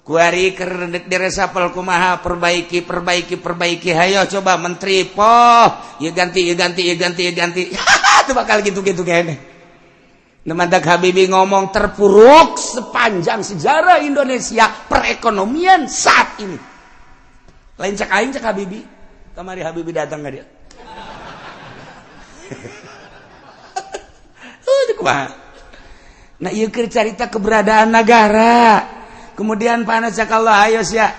Kuari keur diresapel kumaha, perbaiki, perbaiki, perbaiki. Hayo coba menteri poh, ya ganti, ya ganti, ya ganti, ya ganti. Itu bakal gitu-gitu kayaknya. Mantak Habibie ngomong terpuruk sepanjang sejarah Indonesia perekonomian saat ini. Lain cek aing, cek Habibie. Kamari Habibie datang ke dia. Kumaha? Nah, ieu keur carita keberadaan negara. Kemudian panas cek Allah, ayo sia.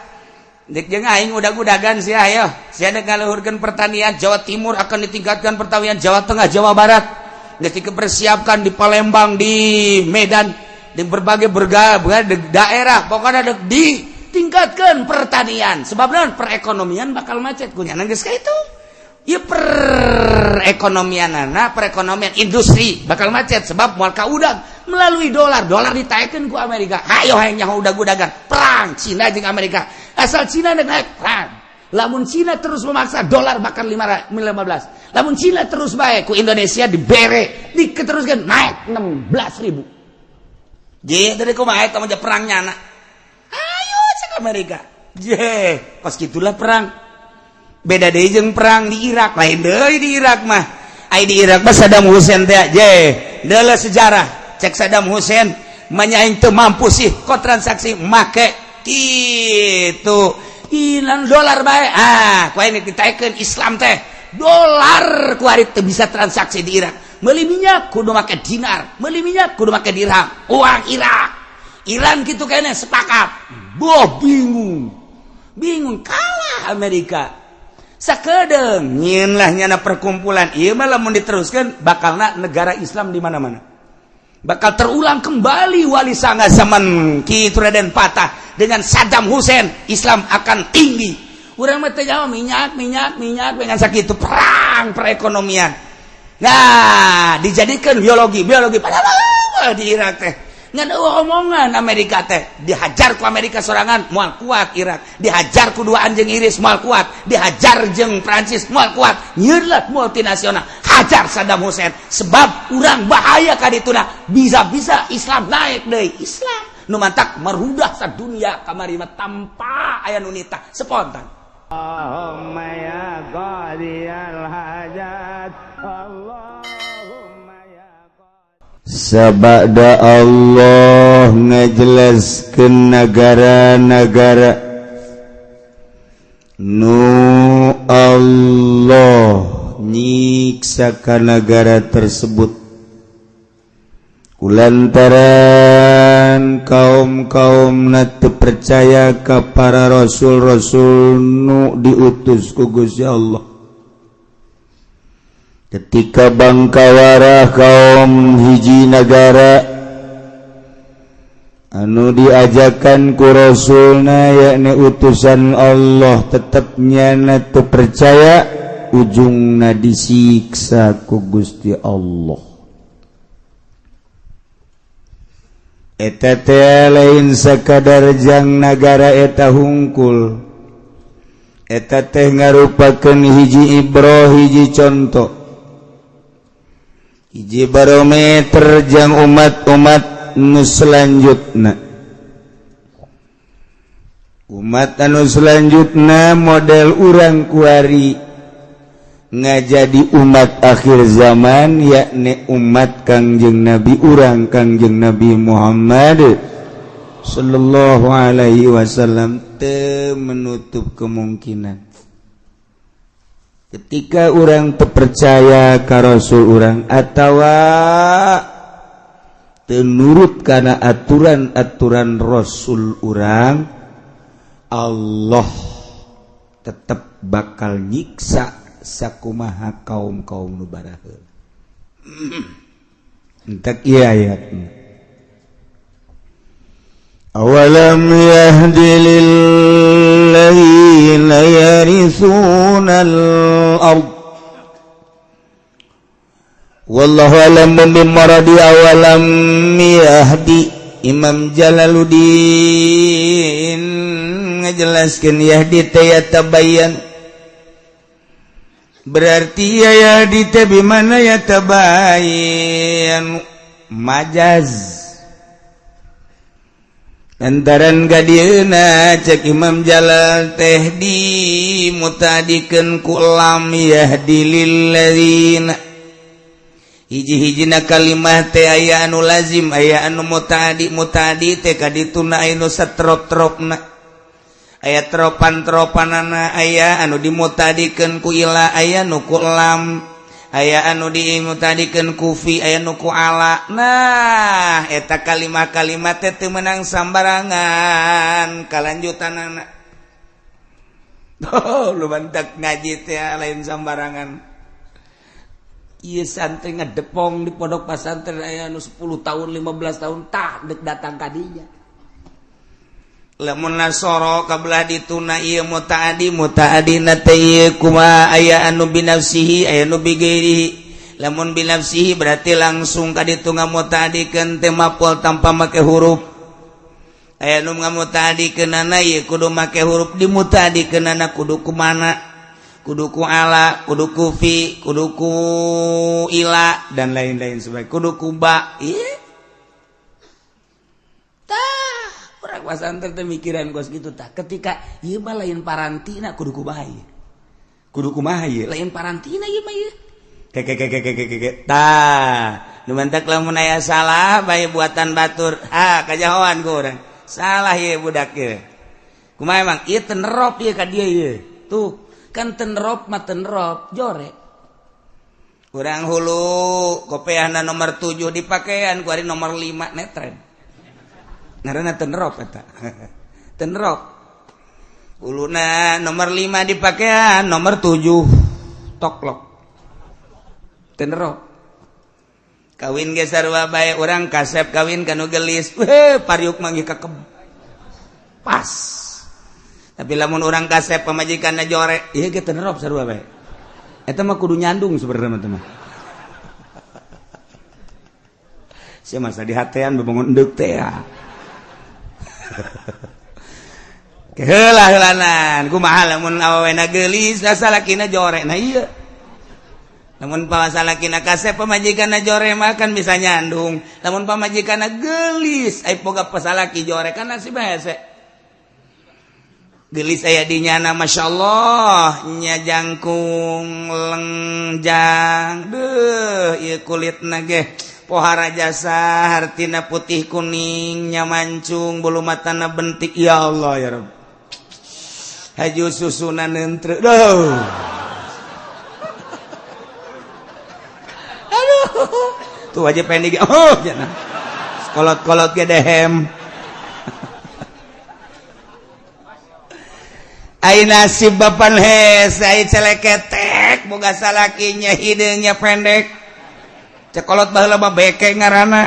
Dek jeung aing udag-udagan sia, ayo. Sia dek ngaluhurkeun pertanian Jawa Timur, akan ditingkatkan pertanian Jawa Tengah, Jawa Barat. Geus dipersiapkan di Palembang, di Medan, di berbagai berbagai daerah, pokoknya dek ditingkatkan pertanian. Sebab naon? Perekonomian bakal macet kunyana geus ka itu. Ya, perekonomian anak, perekonomian industri bakal macet sebab moal kaudag melalui dolar. Dolar ditaekkeun ku Amerika. Hayo hayang nyaho udag-udagan perang Cina jeung Amerika. Asal Cina naik, naik perang. Lamun Cina terus memaksa, dolar bakal 15. Lamun Cina terus baik, ku Indonesia dibere diketeruskan naik 16 ribu. Je dari kumaha eta mah perang nyana. Ayo cek Amerika je, kos gitulah perang. Beda deui jeung perang di Irak. Lain deui di Irak mah. Ai di Irak mah Saddam Hussein teh je deuleu sejarah. Cek Saddam Hussein manya, aing teu mampu sih kok transaksi make kitu ilang dolar bae. Ah, ku aing ditaekeun Islam teh dolar. Ku ari teu bisa transaksi di Irak, meuli minyak kudu make dinar, meuli minyak kudu make dirham, uang Irak. Iran gitu kayaknya sepakat. Boh, bingung bingung, kalah Amerika. Sakedeng nyieun lah nyana perkumpulan. Ieu mah lamun diteruskan bakalna negara Islam di mana-mana bakal terulang kembali Wali Sanga zaman Ki Raden Patah dengan Saddam Hussein. Islam akan tinggi. Urang mah teu jawab minyak, minyak, minyak dengan sakitu perang perekonomian. Nah, dijadikan biologi, biologi, padahal di Irak teh ngan eueuh omongan Amerika teh. Dihajar ku Amerika sorangan moal kuat Irak, dihajar ku dua anjing Inggris moal kuat, dihajar jeung Prancis moal kuat. Nyieun lah multinasional, hajar Saddam Hussein sebab urang bahaya ka dituna, bisa-bisa Islam naik deui. Islam nu mantak merudah sadunia kamari mah tanpa aya nu nitah, spontan. Allahumma ya qadiyal hajat, Allahumma ya. Sabada Allah ngajelaskeun negara-negara nu Allah nyiksa ka negara tersebut kulantaran kaum-kaum teu percaya ka para rasul-rasul nu diutus ku Gusti Allah. Ketika bangkawara kaum hiji negara anu diajakan ku rasulna, yakni utusan Allah, tetapnya teu percaya, ujungna disiksa ku Gusti Allah. Eta teh lain sakadar jang nagara eta hungkul. Eta teh ngarupakeun hiji ibroh, hiji contoh, hiji barometer jang umat-umat nu selanjutna. Umat anu selanjutna model urang kuari ngajadi umat akhir zaman, yakni umat Kangjeng Nabi urang, Kangjeng Nabi Muhammad sallallahu alaihi wasallam. Teu menutup kemungkinan ketika orang percaya ka Rasul urang atawa teu nurut karena aturan-aturan Rasul urang, Allah tetap bakal nyiksa sakumaha kaum-kaum nu baraheula. Entek ieu ayatna. Awalam yahdi lilladzina yarithuna al-ard. Wallahu alam bimaradi. Awalam yahdi, Imam Jalaluddin ngajelaskeun, yahdi teh yatabayyan. Berarti ya yahdi teh bimana yatabayyan, majaz. Lantaran gadieuna cek Imam Jalal teh di mutadikeun ku lam yahdi lilladzina. Hiji-hijina kalimah teh aya anu lazim, aya anu mutadi. Mutadi teh kadituna anu satrop-tropna, aya tropan-tropanana, aya anu dimutadikeun ku ila, aya nu ku lam, aya anu dimutadikeun ku fi, aya nu ku ala. Nah, eta kalimah-kalimat teh teu meunang sambarangan kalanjutanana. Oh, lu bantak ngaji teh lain sambarangan. Ieu santri ngedepong di pondok pesantren aya anu 10 tahun, 15 tahun tah dek datang ka dinya. Lamun nasoro kabelah dituna ieu mutaadi, mutaadina teh ieu kumaha, aya anu binafsihi, aya anu bigairihi. Lamun binafsihi berarti langsung ka ditu ngamutaadikeun teh mapol tanpa make huruf. Aya nu ngamutaadikeunana ieu kudu make huruf, dimutaadikeunana kudu kumana, kudu ku ala, kudu ku fi, kudu ku ila, dan lain-lain sebagai kudu ku ba. Ieu tah urang pasantren teh mikiran kos kitu tah. Ketika ieu mah lain parantina, kudu kumaha ieu, kudu kumaha ieu, lain parantina ieu mah ieu ke ke ke ke ke ke tah. Nu mantak lamun aya salah bae buatan batur, ha kajahoan ku urang salah ieu budak ieu. Kumaha emang ieu tenerop ieu ka dieu ieu tuh kan, tenrop mah tenrop jore. Kurang hulu kopeahna nomor 7 dipakaian ku ari nomor 5 netren, ngaranna tenrop eta. Tenrop huluna nomor 5 dipakaian nomor 7 toklok, tenrop. Kawin ge sarua bae, urang kasep kawin kanu gelis, weh pariuk manggih kakeb pas. Tapi lamun urang kasep pamajikanna jore, ieu ge tenerop sarua bae. Eta mah kudu nyandung sebenarnya mah teh. Sia masa di hatean bebangun endek teh ya. Keheula heulanan, kumaha lamun awewena geulis, salakina jore. Nah ieu. Lamun salakina kasep pamajikanna jore mah kan bisa nyandung. Lamun pamajikanna geulis, ai boga pasalaki jore kan nasib hese. Gelis aya di nyana, Masya Allah nya jangkung lengjang deuh ieu kulitna ge pohara jasa, hartina putih kuning nya mancung, bulu matana bentik, ya Allah ya Rabb, haju susuna nentreu duh. Aduh tuh aja pendek, oh jangan kolot-kolot ge dehem. Ai nasib bapan hese, ai celeketek boga salakinya hideungnya pendek, cekolot baheula mah beke ngaranna.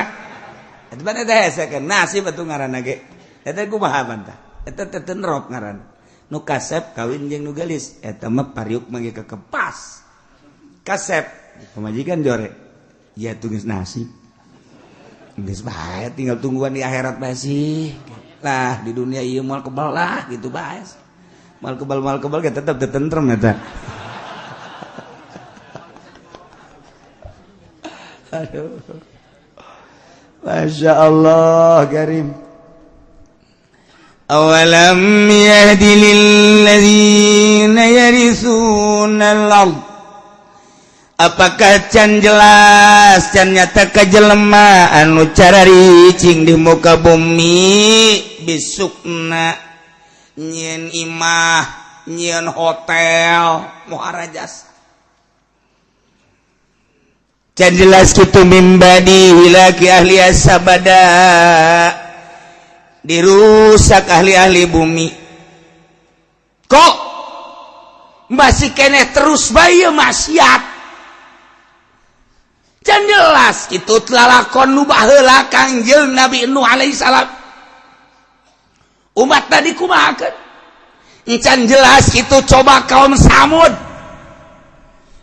Eta mah teh hese kan nasib atuh ngaranna ge. Eta kumaha bantah, eta teh tenrop ngaranna. Nu kasep kawin jeung nu geulis eta mah pariuk mah ge kekepas. Kasep pamajikan jore, ya tuh geus nasib, geus bae tinggal tungguan di akhirat bae sih lah. Di dunia ieu moal kebal lah gitu bae. Mal kebal kita tetap tentrem eta. Aduh. Masya Allah karim. Awalam yahdi lilladzina yarithuna al-ard. Apakah can jelas can nyata ka jelema anu cararicing di muka bumi bisukna nyieun imah, nyieun hotel, muara jasa. Can jelas kitu mimbadi hilaki ahli asabada dirusak ahli-ahli bumi. Kok masih keneh terus bae maksiat? Can jelas kitu lalakon nu baheula Kangjeng Nabi Nuh alaihi salam. Umat tadi kumahakeun? Can jelas itu coba kaum Samud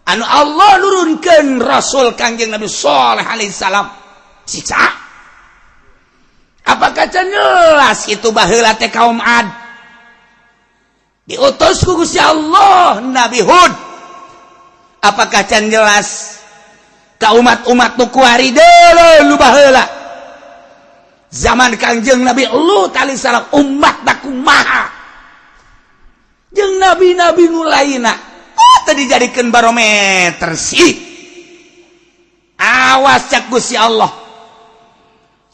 anu Allah nurunkeun Rasul Kangjeng Nabi Shaleh alaihi salam siksa. Apakah can jelas itu baheula teh kaum Ad diutus ku Gusti Allah Nabi Hud? Apakah can jelas ka umat-umat nu kuari deuleu nu baheula Zaman Kangjeng Nabi Lut alaihissalam umat kumaha jeung nabi-nabi nu lainna. Oh, tadi dijadikan barometer sih. Awas, cak Gusti Allah.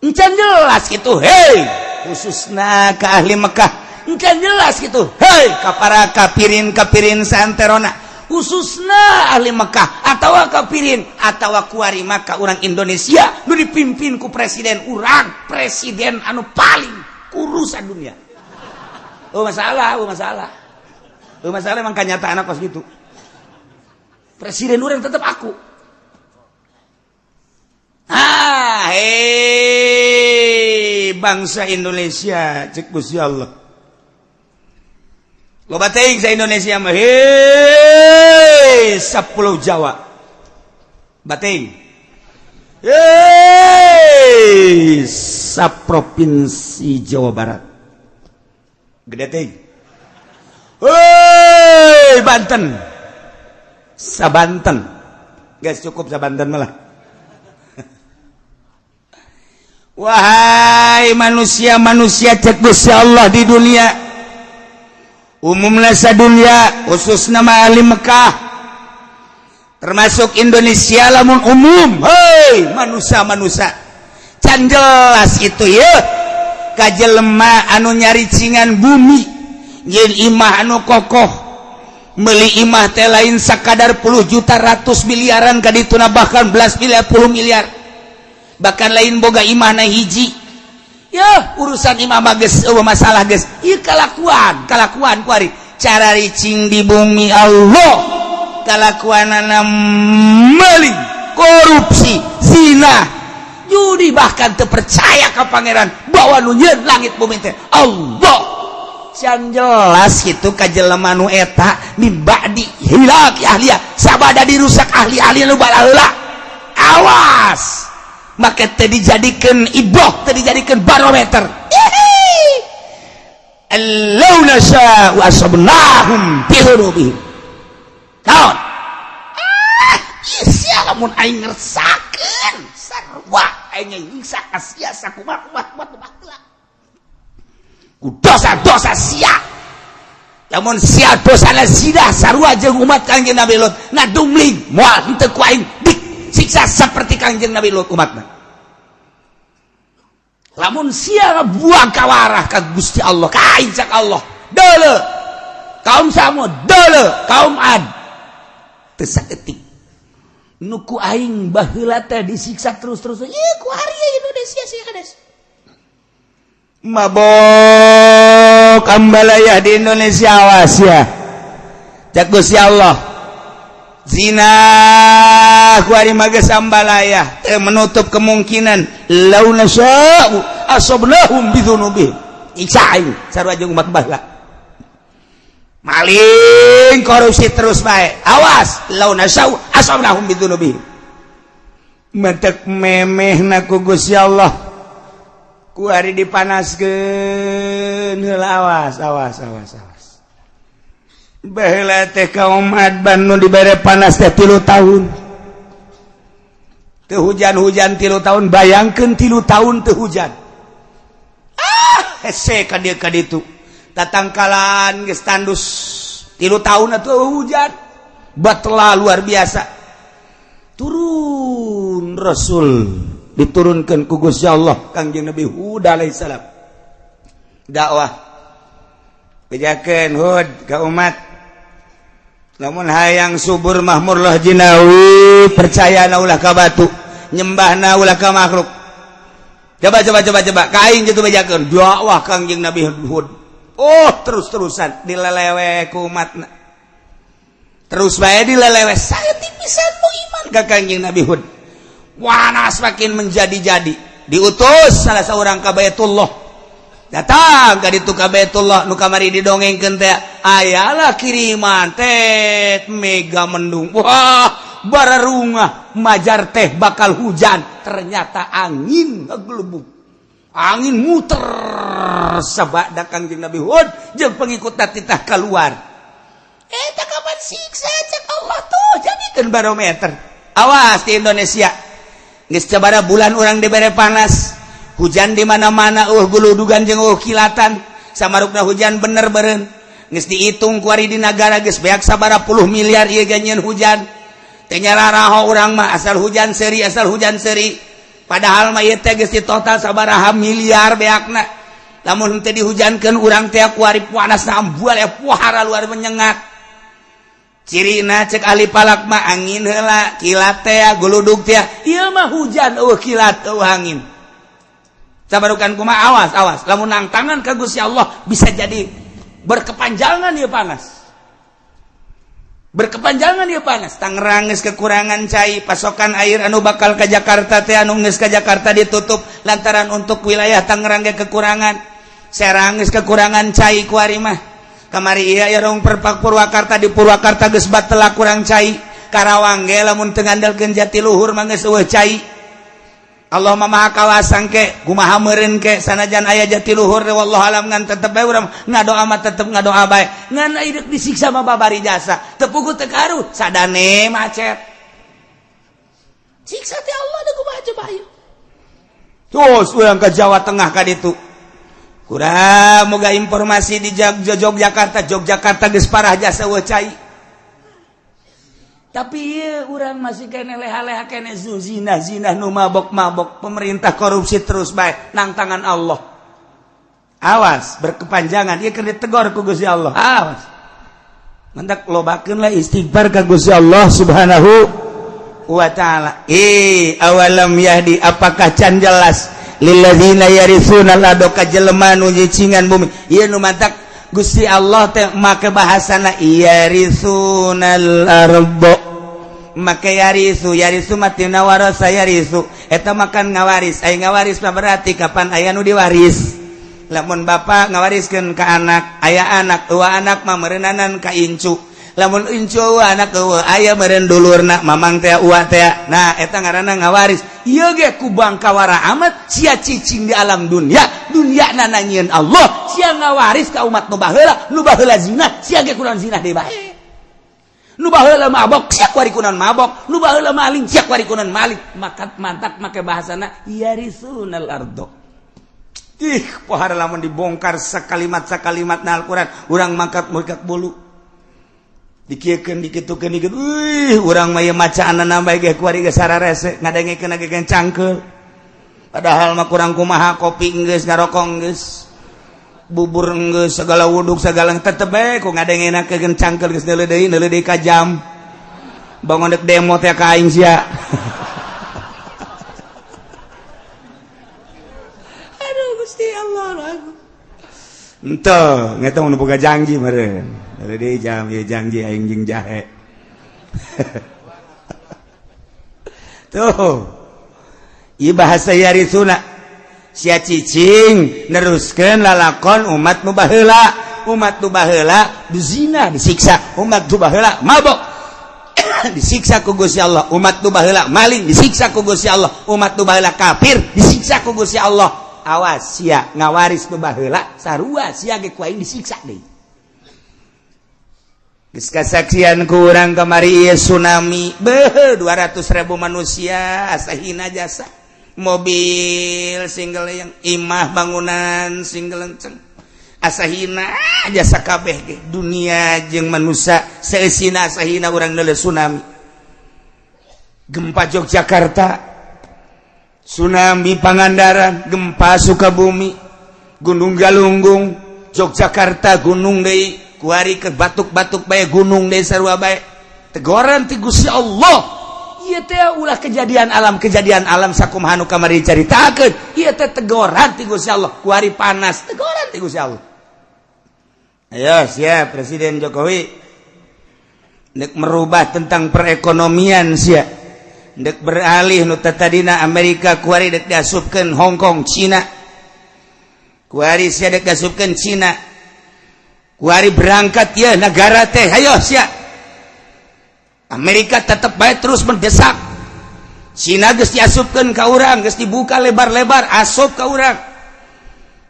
Encan jelas gitu, hei, khususna ke ahli Mekah. Encan jelas gitu, hei, ka para kafirin kafirin santerona, khususna ahli Mekah atau kafirin atau kuari maka orang Indonesia nu dipimpin ku presiden urang, presiden anu paling kurus dunia. Oh masalah, oh masalah, oh masalah. Emang kenyataan apa gitu, presiden urang tetap aku. Ah, hei, bangsa Indonesia, cek Gusti Allah. Loba teuing sa Indonesia mah, hei, 10 Jawa. Bating. Hei, sa provinsi Jawa Barat. Gede teuing. Hei, Banten. Sa Banten. Guys, cukup sa Banten malah. Wahai manusia-manusia, cek Gusti Allah, di dunia umumnya dunia, khusus nama ahli Mekah, termasuk Indonesia lamun umum. Hei manusia-manusia, can jelas itu ya kajelema anu nyaricingan bumi jeung imah anu kokoh, meuli imah teh lain sakadar puluh juta, ratus miliaran kadituna, bahkan belas miliar, puluh miliar. Bahkan lain boga imah na hiji ya, urusan imah mah geus euweuh masalah geus. Ieu kalakuan kalakuan kuari cara ricing di bumi Allah, kalakuanana meling, korupsi, zina, judi, bahkan terpercaya ke pangeran bahwa nu nyieun langit bumi teh Allah. Can jelas gitu ka jelema nu eta min ba'di ihlaki ahliha, sabada dirusak ahli-ahli nu balaheula. Awas, maka teu dijadikeun iboh, teu dijadikeun barometer. Allau nasha'u asabnahum bi dzunubihim. Naon? Ah, sia, lamun aing ngersakeun sarua aing nyiksa ka sia sakumaha kumaha kumaha ku dosa-dosa sia. Lamun sia dosana zina sarua jeung umat Kangjeng Nabi Lut, ngadumling, moal henteu ku aing disiksa seperti Kangjeng Nabi Lut umatna. Lamun sia buang kawarah ka Gusti Allah, ka aing, cak Allah, deuleu kaum Samud, deuleu kaum Ad, teu saeutik nu ku aing baheula teh disiksa terus-terus. Ieu ku ari Indonesia sih kades mabok ambalaya di Indonesia. Awas ya, cak Gusti Allah, zina ku ari mah geus ambalaya, teu menutup kemungkinan lau nasya'u asabnahum bidzunubihim. Iksa aing sarua jeung umat baheula maling, korupsi terus bae. Awas, lau nasya'u asabnahum bidzunubihim. Mentek memehna ku Gusti Allah ku hari dipanaskeun heula. Awas, awas, awas, awas. Baheula teh kaum Ad nu dibere panas teh 3 tahun teu hujan-hujan, 3 tahun. Bayangkeun 3 tahun teu hujan. Ah, hese ka dieu ka ditu, tatangkalan geus tandus, 3 tahun atuh hujan batla luar biasa. Turun Rasul, diturunkan ku Gusti Allah, Kangjeng Nabi Hud alaihissalam dakwah, bejakeun Hud ka umat, lamun hayang subur mahmur lah jinawi, percaya na ulah ka batu, nyembahna ulah ka makhluk. Coba, coba, coba, coba ka aing gitu. Bejakeun dakwah Kangjeng Nabi Hud, oh, terus-terusan dilelewe ku umatna, terus bae dilelewe. Saya pisan nu iman ka Kangjeng Nabi Hud. Wanas makin menjadi-jadi, diutus salah seorang ka Baitullah. Datang ka ditu ka Baitullah nu kamari didongengkeun teh, ayalah kiriman teh mega mendung, wah, bararungah, majar teh bakal hujan. Ternyata angin ngegelebug, angin muter sabada Kangjeng Nabi Hud jeung pengikut titah keluar. Eta kapan siksa, cek Allah tuh, jadikeun barometer. Awas di Indonesia, geus sabaraha bulan urang dibere panas. Hujan di mana-mana, guludugan jeung kilatan. Samarukna hujan bener beren. Geus dihitung kuari di nagara geus beak sabaraha puluh miliar ieu ganyeun hujan. Teu nyararaho urang mah asal hujan seuri, asal hujan seuri. Padahal mah ieu teh geus di total sabaraha miliar beakna. Lamun teu dihujankeun urang teh kuari panasna ambual ya pohara luar menyengat. Cirina cek ahli falak mah angin heula, kilat teh, guludug teh. Ieu mah hujan euweuh kilat, euweuh angin. Sabarukan kumaha, awas awas lamun nangtangan ka Gusti Allah bisa jadi berkepanjangan ieu panas. Berkepanjangan ieu panas. Tangerang geus kekurangan cai, pasokan air anu bakal ke Jakarta teh anu geus ka Jakarta ditutup lantaran untuk wilayah Tangerang ge kekurangan. Serang geus kekurangan cai kuari mah. Kamari iya ya rong perpak Purwakarta, di Purwakarta geus batela kurang cai. Karawang ge lamun teu ngandalkeun Jatiluhur mah geus euweuh cai. Allah mah maha kawasang ke kumaha meureun ke sanajan aya Jatiluhur, wallahu alam, ngan tetep bae urang ngadoa mah tetep ngadoa bae. Ngan deuk disiksa mah babari jasa teu puguh teu karuh sadane macet siksa teh Allah deuk kumaha coba ayo. Terus urang ke Jawa Tengah ka ditu kurang moga informasi di Yogyakarta. Yogyakarta geus parah jasa euweuh cai, tapi ieu urang masih kene leha-leha kene zina zina nu mabok-mabok, pemerintah korupsi terus bae nang tangan Allah. Awas berkepanjangan ieu keur ditegor ku Gusti Allah. Awas, mantak lobakeun lah istighfar ka Gusti Allah Subhanahu wa taala. Eh, awalam yahdi, apakah can jelas, lilladzina yaritsuna al ka jelema nu nyicingan bumi. Ieu nu mantak Gusti Allah teh make bahasana yarisunal ardo, make yarisu. Yarisu matina warasa yarisu, eta makan ngawaris. Aya ngawaris mah berarti kapan aya nu diwaris. Lamun bapak ngawariskeun ka anak, aya anak dua, anak mah meureunanan ka incu. Lamun incu anak eueuh, aya meureun dulurna, mamang teh, uwa teh. Nah, eta ngaranna ngawaris. Ieu ge ku bangkawara amat sia cicing di alam dunia, dunia nananyieun Allah. Sia ngawaris ka umat nu baheula. Nu baheula zina, sia ge kunaon zina deui bae. Nu baheula mabok, sia kuari kunaon mabok. Nu baheula maling, sia kuari kunaon maling. Maka mantak make bahasana yarisunal ardo. Ih, pohara lamun dibongkar sakalimat sakalimat na Al-Qur'an, urang mangkat mangkat bulu. Dikieukeun, dikitukeun, dikitu. Wih, urang mah ieu macaanna bae ge kuari geus sararese, ngadengekeun ge cangkeul. Padahal mah kurang kumaha, kopi geus, ngarokok geus, bubur geus, segala wuduk segala, tetep bae ku ngadengenakeun cangkeul geus neuleuh deui, neuleuh deui ka jam. Bangun dek demo teh ka aing sia. Aduh Gusti Allah. Ente, ngetong nu boga janji meureun. Dari jam ieu janji aing jeung jahe. Tuh. Ieu bahasa yarisuna. Sia cicing neruskeun lalakon umat nu baheula. Umat nu baheula dizina disiksa, umat nu baheula mabok disiksa ku Gusti Allah, umat nu baheula maling disiksa ku Gusti Allah, umat nu baheula kafir disiksa ku Gusti Allah. Awas sia ngawaris nu baheula sarua sia ge ku aing disiksa deui. Geus kasaksian ku urang kamari ieu tsunami, beuh, 200.000 manusia asa hina jasa. Mobil single yang imah bangunan single lenceng. Asa hina jasa kabeh ge dunia jeung manusia seusina asa hina urang neuleuh tsunami. Gempa Yogyakarta, tsunami Pangandaran, gempa Sukabumi, Gunung Galunggung, Yogyakarta gunung deui, kuari ke batuk-batuk bae gunung deui sarua bae. Tegoran ti Gusti Allah. Ieu teh ulah kejadian alam sakumaha nu kamari caritakeun. Ieu teh tegoran ti Gusti Allah, kuari panas, tegoran ti Gusti Allah. Ayo siap Presiden Jokowi nek merubah tentang perekonomian sia. Dek beralih nu tadina Amerika kuari dek diasupkeun Hong Kong, Cina. Kuari sia dek diasupkeun Cina. Kuari berangkat ya negara teh, ayo sia. Amerika tetep bae terus mendesak. Cina geus diasupkeun ka urang, geus dibuka lebar-lebar asup ka urang.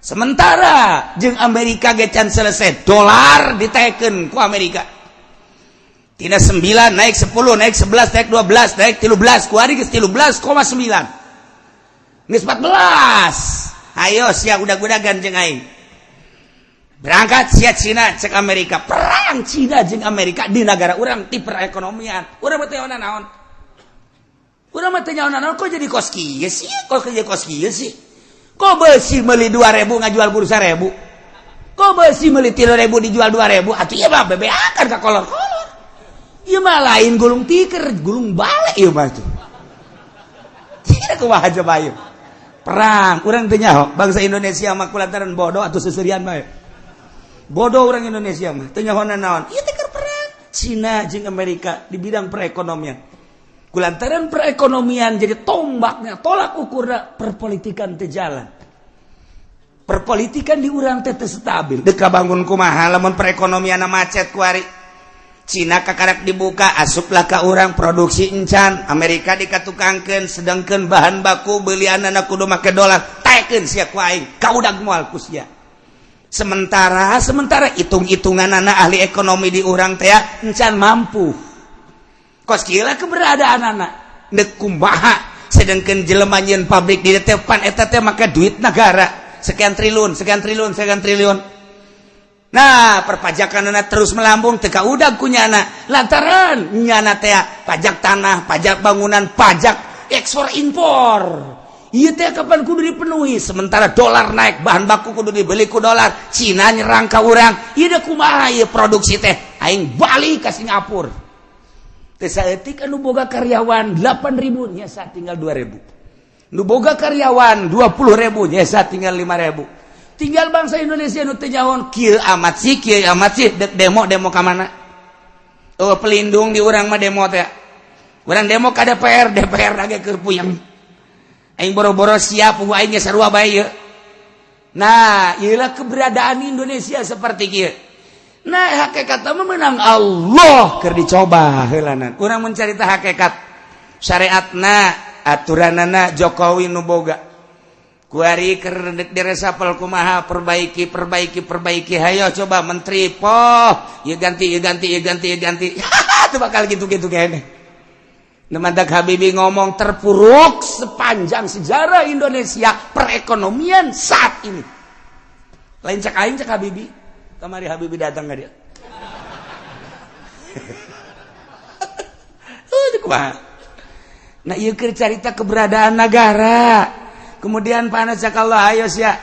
Sementara jeung Amerika ge can selesai, dolar ditekeun ku Amerika. Tina 9 naik 10, naik 11, naik 12, naik 13, kuari geus 13,9. Geus 14. Ayo sia udag-udagan jeung aing. Berangkat sia Cina cek Amerika. Perang Cina jeung Amerika di negara urang ti perekonomian. Urang mah teu naon. Urang mah teu naon, kok jadi kos kieu sih? Kok jadi kos kieu sih? Kok besi meuli 2000 ngajual kudu 1000? Kok besi meuli 3000 dijual 2000? Atuh ieu mah bebeakan ka kolor-kolor. Ieu mah lain gulung tiker, gulung balik ieu mah tuh. Tidak kumaha coba ieu. Perang, urang teu nyaho bangsa Indonesia mah kulantaran bodoh atau seserian bae. Bodoh orang Indonesia mah, teu nyaho naon. Ieu teh perang Cina jeung Amerika di bidang perekonomian. Kulantaran perekonomian jadi tombaknya, tolak ukurna perpolitikan teu jalan. Perpolitikan di urang teh teu stabil. Dek bangun kumaha lamun perekonomian macet kuari. Cina kakarak dibuka, asuplah ka urang produksi encan. Amerika dikatukangkeun, sedangkan bahan baku belianana kudu make dolar. Taekeun sia ku aing, kaudag moal ku sia. Sementara sementara hitung-hitungan anak ahli ekonomi di urang teh encan mampu. Kos kieu keberadaan anak dek kumaha, sedangkan jelema nyieun pabrik di depan eta teh make duit negara sekian triliun, sekian triliun, sekian triliun. Nah, perpajakan anak terus melambung, teka udah kunyana lantaran nyana teh pajak tanah, pajak bangunan, pajak ekspor impor. Iya teh kapan kudu dipenuhi, sementara dolar naik, bahan baku kudu dibeli ku dolar. Cina nyerang ka urang, ieu deh kumaha ieu produksi teh? Aing balik ke Singapura. Teh saeutik anu boga karyawan 8000 nyesa tinggal 2000. Nu boga karyawan 20.000 nyesa tinggal 5000. Tinggal bangsa Indonesia nu teu nyaho, kieu amat sih, kieu amat sih, dek demo demo ka mana? Oh, pelindung di urang mah demo teh. Urang demo ka DPR, DPR lagi keur puyeng. Aing boro-boro siap, aing ge sarua bae ieu. Nah, ieulah keberadaan Indonesia seperti kieu. Nah, hakikat mah menang Allah keur dicoba heulanan. Urang mencarita hakikat syariatna, aturanana Jokowi nu boga. Kuari keur diresapel kumaha, perbaiki, perbaiki, perbaiki, hayo coba menteri poh, ieu ganti, ieu ganti, ieu ganti, ieu ganti. Itu bakal gitu-gitu kayaknya. Mantak Habibie ngomong terpuruk sepanjang sejarah Indonesia perekonomian saat ini. Lain cek aing, cek Habibie. Kamari Habibie datang ka dia. Kumaha? Nah, ieu keur carita keberadaan negara. Kemudian panas cak Allah, ayo sia.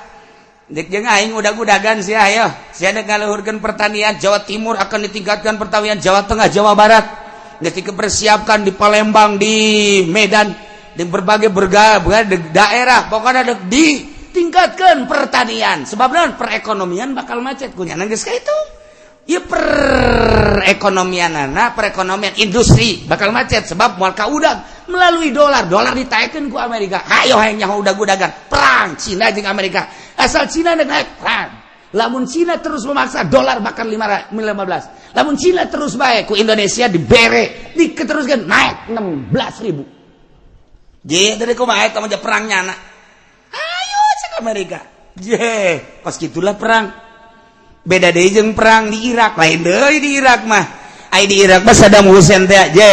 Dek jeung aing udag-udagan sia, ayo. Sia dek ngaluhurkeun pertanian Jawa Timur akan ditingkatkan pertanian Jawa Tengah, Jawa Barat. Geus dipersiapkan di Palembang, di Medan, di berbagai berbagai daerah, pokoknya dek ditingkatkan pertanian. Sebab naon? Perekonomian bakal macet kunyana geus ka itu. Ieu perekonomianana, perekonomian industri bakal macet sebab moal kaudag melalui dolar, dolar ditaekeun ku Amerika. Hayo hayang nyaho udag-udagan, perang Cina jeung Amerika. Asal Cina dek naik, perang. Lamun Cina terus memaksa dolar bakal 15. Lamun Cina terus baik ku Indonesia dibere, diketeruskan naik 16.000. Je, dari kumaha eta mah perang nyana. Ayo cek Amerika. Je, kos gitulah perang. Beda deui jeung perang di Irak, lain deui di Irak mah. Ai di Irak mah Saddam Hussein teh, je,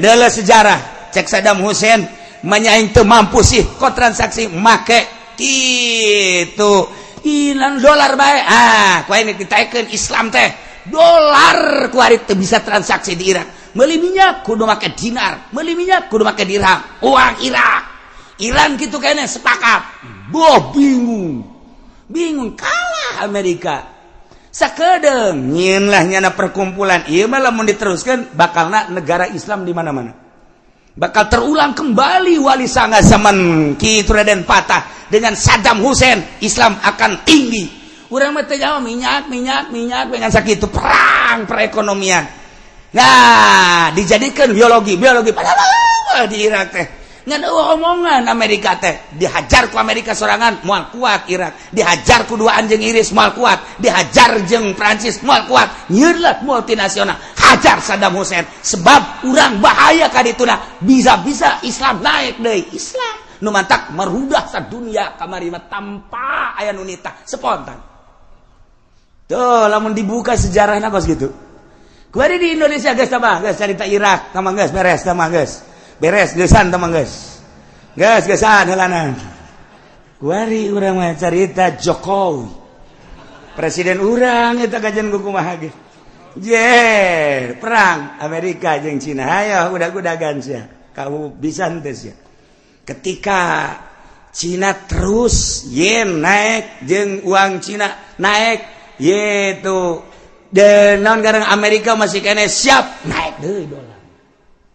deuleu sejarah. Cek Saddam Hussein, manya aing teu mampu sih kok transaksi make kitu. Ilang dolar bae. Ah, ku aing ditaekeun Islam teh. Dolar ku ari teu bisa transaksi di Irak. Meuli minyak kudu make dinar, meuli minyak kudu make dirham. Uang Irak. Iran kitu kene sepakat. Boh bingung. Bingung kalah Amerika. Sakedeung nyieun lah nyana perkumpulan. Ieu mah lamun diteruskan bakalna negara Islam di mana-mana. Bakal terulang kembali Wali Sanga zaman Ki Raden Patah dengan Saddam Hussein, Islam akan tinggi. Urang mah teu jawab minyak, minyak, minyak dengan sakitu perang perekonomian. Nah, dijadikan biologi, biologi padahal di Irak teh ngan eueuh omongan Amerika teh dihajar ku Amerika sorangan moal kuat Irak, dihajar ku dua anjing Inggris moal kuat, dihajar jeung Prancis moal kuat. Nyieun lah multinasional hajar Saddam Hussein sebab urang bahaya ka dituna bisa-bisa Islam naik deui. Islam nu mantak merudah sadunia kamari mah tanpa aya nu nitah spontan. Tuh lamun dibuka sejarahna kos gitu. Kuari di Indonesia geus tambah geus carita Irak tambah geus beres tambah geus beres geusan tambah geus geus geusan heulanan. Kuari urang mah carita Jokowi presiden urang eta kajian kumaha ge. Je, perang Amerika jeung Cina, ayo udag-udagan sia. Kamu bisa henteu sia? Ketika Cina terus yen naik jeung uang Cina naik yaitu dan naon garang Amerika masih kene siap naik deui dolar,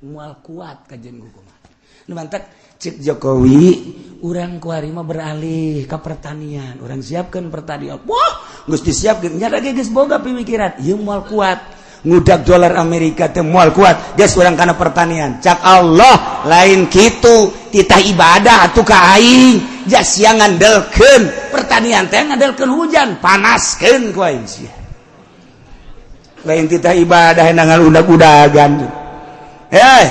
moal kuat kajian kumaha. Nu mantak cek Jokowi, urang kuari mah beralih ke pertanian, urang siapkan pertanian. Wah, geus disiapkeun nya lagi, geus boga pemikiran ieu moal kuat ngudak dolar Amerika teh, moal kuat, geus urang kana pertanian. Cak Allah, lain kitu, titah ibadah atuh ka aing, jas sia ngandelkeun pertanian teh ngandelkeun hujan, panaskeun ku aing sia. Lain titah ibadah nangal udag-udagan. Eh,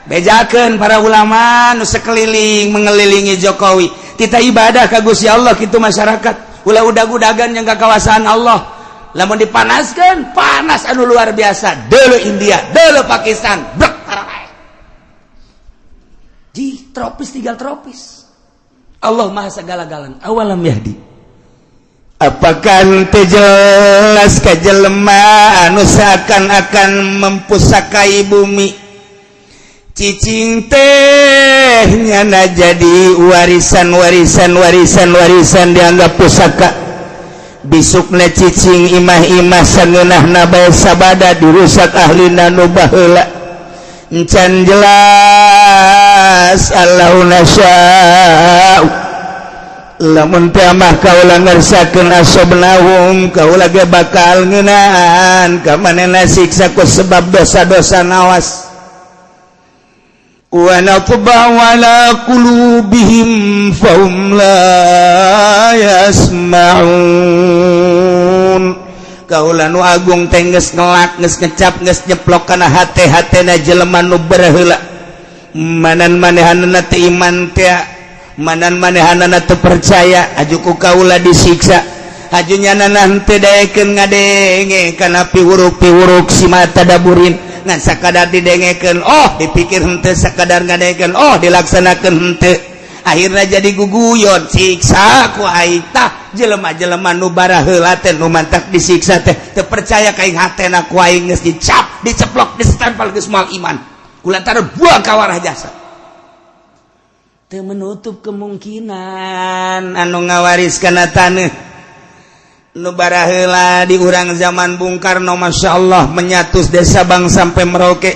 bejakeun para ulama nu sekeliling mengelilingi Jokowi, titah ibadah ka Gusti Allah kitu. Masyarakat ulah udag-udagan yang kawasaan Allah. Lamun dipanaskan, panas anu luar biasa. Dulu India, dulu Pakistan, brek tara di tropis, tinggal tropis. Allah maha segala-galana. Awalam yahdi, apakah teu jelas ka jelema anu seakan-akan mempusakai bumi? Cicing teh nyana jadi warisan, warisan, warisan, warisan, dianggap pusaka. Bisukna cicing imah-imah sangeunahna bae sabada dirusak ahlina nu baheula. Encan jelas Allahu nasya'u, lamun teh mah kaula ngersakeun, asobnahum, kaula ge bakal ngeunaan ka manehna siksa ku sebab dosa-dosa. Nawas, wa natba'u ala qulubihim fahum la yasma'un. Kaula nu agung teh geus ngelak, geus ngecap, geus nyeplok kana hate-hatena jelema nu baheula. Manan manehanana teu iman teh, manan manehanana teu percaya, aju ku kaula disiksa. Aju nyanana henteu daekeun ngadenge kana piwuruk-piwuruk si tadaburin, ngan sakadar didengekeun oh dipikir henteu, sakadar ngadengekeun oh dilaksanakeun henteu, akhirnya jadi guguyon, siksa ku aing. Tah, jelema-jelema nu baraheula teh nu mantak disiksa teh teu percaya ka aing, hatena ku aing geus dicap, diceplok, distempel, geus moal iman kulantaran buang kawarah jasa. Teu menutup kemungkinan anu ngawaris kana taneuh nu baraheula di urang zaman Bung Karno, Masya Allah, menyatu desa Sabang sampai Merauke.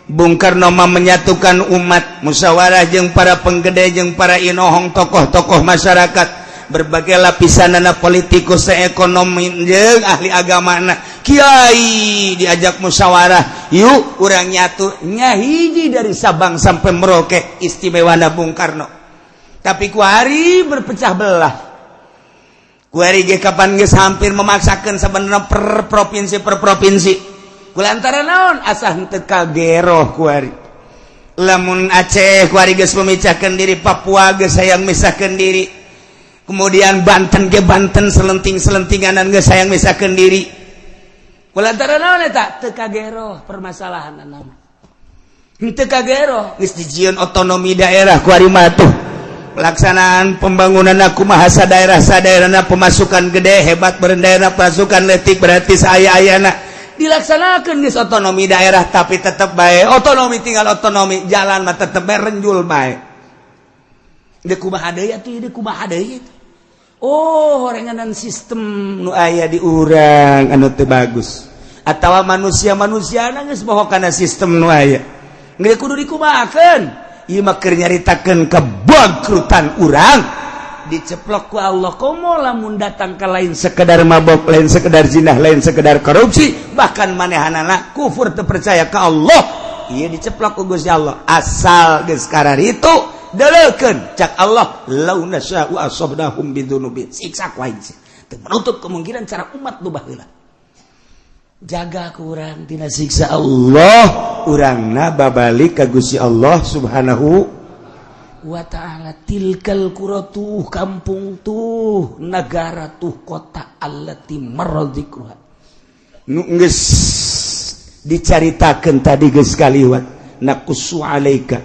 Bung Karno mah menyatukan umat, musyawarah jeung para penggede, jeung para inohong, tokoh-tokoh masyarakat berbagai lapisan, anak politikus, ekonomi, jeung ahli agama, kiai, diajak musyawarah, yuk urang nyatu nyahiji dari Sabang sampai Merauke. Istimewa Bung Karno, tapi kuari berpecah belah. Kuari ge kapan geus hampir memaksakan sebenarnya per provinsi, per provinsi, kulantaran naon? Asa henteu kageroh kuari. Lamun Aceh kuari geus memecahkan diri, Papua geus hayang misahkan diri, kemudian Banten ge Banten selenting-selentinganan geus hayang misahkan diri. Kulantaran naon eta? Teu kageroh permasalahan nama, henteu kageroh. Geus dijieun otonomi daerah kuari mah tuh, pelaksanaan pembangunan aku mahasa daerah sadaerahna, pemasukan gede hebat daerah, pemasukan letik berarti saya ayana Dilaksanakan geus otonomi daerah, tapi tetap baik otonomi tinggal otonomi, jalan mah tetep bae renjul bae. Deuk kumaha deui atuh, deuk kumaha deui? Oh, horenganan sistem nu aya di urang anu teu bagus atawa manusia-manusia geus bohong kana sistem nu aya. Geus kudu dikumahakeun? Ieu mah keur nyaritakeun kebangkrutan urang. Diceplok ku Allah, komo lamun datang ke lain sekedar mabok, lain sekedar zinah, lain sekedar korupsi, bahkan manehanana kufur, teu percaya ke Allah. Ieu diceplok ku Gusti Allah. Asal geus itu deleukeun, cak Allah, lau nasya'u asabnahum bidzunubihim, siksa ku aing. Teu menutup kemungkinan cara umat nu baheula. Jaga kurang tina siksa Allah, urangna babalik ka Gusti Allah Subhanahu wa ta'ala. Tilkal qura, tuh kampung, tuh negara, tuh kota, allati marra dzikruha, nu geus dicaritakeun tadi, geus kaliwat. Naqussu alaika.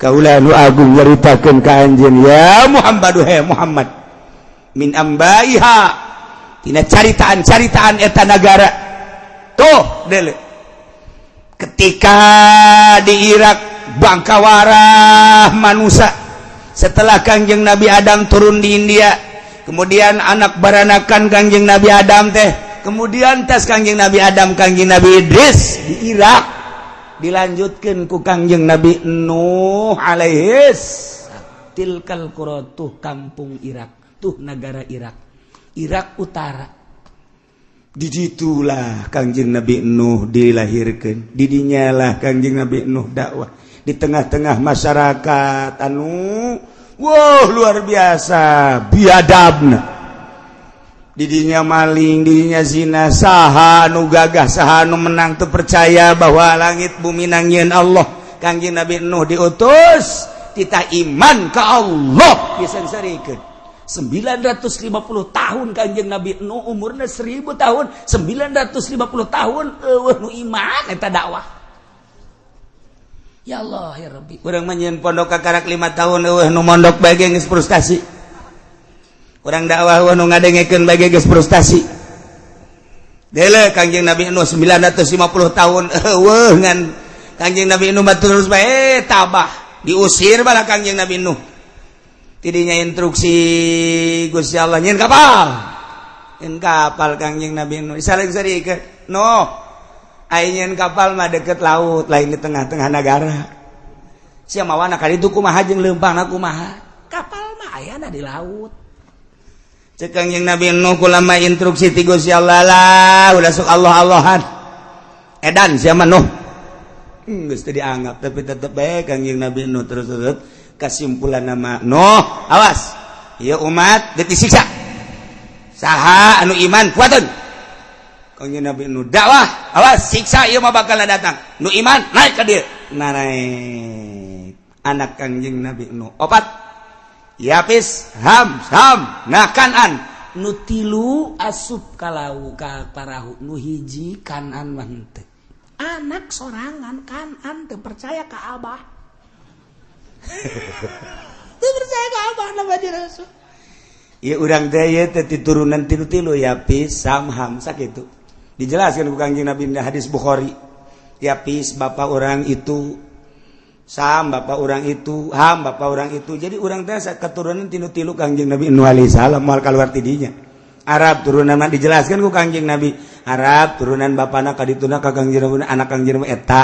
Kaula nu agung nyaritakeun ka anjeun ya Muhammad, he Muhammad, min ambaiha, tina caritaan-caritaan eta nagara. Tuh dele, ketika di Irak bangkawarah manusia setelah Kangjeng Nabi Adam turun di India, kemudian anak baranakan Kangjeng Nabi Adam teh, kemudian tes Kangjeng Nabi Adam, Kangjeng Nabi Idris di Irak, dilanjutkan ku Kangjeng Nabi Nuh alaihis. Tilkal qura, tuh kampung Irak, tuh negara Irak, Irak Utara. Diditulah Kangjeng Nabi Nuh dilahirkan, didinyalah Kangjeng Nabi Nuh dakwah di tengah-tengah masyarakat anu wow luar biasa biadabna. Didinya maling, didinya zina. Saha nu gagah, saha nu menang? Tuh percaya bahwa langit bumi nangieun Allah. Kangjeng Nabi Nuh diutus, kita iman ke Allah disengsarikeun 950 tahun. Kanjeng Nabi Nuh umurnya 1000 tahun, 950 tahun euweuh nu iman eta dakwah. Ya Allah ya Rabbi, urang mah nyieun pondok kakarak 5 tahun, euweuh nu mondok bae geus frustasi. Urang dakwah, euweuh nu ngadengekeun bae geus frustasi. Dele Kanjeng Nabi Nuh 950 tahun euweuh, ngan Kanjeng Nabi Nuh mah terus bae tabah. Diusir bala Kanjeng Nabi Nuh. Tidinya instruksi Gusti Allah nyieun kapal, nyieun kapal. Kangjeng Nabi Nuh saling ke no nyieun kapal mah deket laut, lain di tengah-tengah negara. Sia mawana kali itu kumaha jeung leumpangna kumaha? Kapal mah ayana di laut. Cek Kangjeng Nabi Nuh, kulama instruksi ti Gusti Allah lah, udah sok Allah Allahan, edan sia mah Nuh. Geus teu dianggap, tapi tetep bae Kangjeng Nabi Nuh terus terus. Kesimpulan nama Nuh, awas ya umat, disiksa. Saha anu iman kuatun. Kangjeng Nabi Nuh dakwah, awas siksa ieu mah bakal datang, nu iman naik ka dieu. Nah, naik anak Kangjeng Nabi Nuh opat, Yapis, Ham, Sam, nah Kanan. Nu tilu asup kalau ka parahu, nu hiji Kanan mah henteu. Anak sorangan Kanan teu percaya ka abah, teu percaya ka abah nama Rasul. Ya urang teh ieu teh turunan tilu-tilu, Yapis, Sam, Ham, sakitu. Dijelaskan ku Kangjeng Nabi hadis Bukhari. Yapis bapak orang itu, Sam bapak orang itu, Ham bapak orang itu. Jadi urang teh keturunan tilu-tilu Kangjeng Nabi Nuh alaihi salam, moal keluar tidinya. Arab turunan mah dijelaskan ku Kangjeng Nabi. Arab turunan bapana kadituna ka Kangjeng Nabi, anak Kangjeng Nabi eta.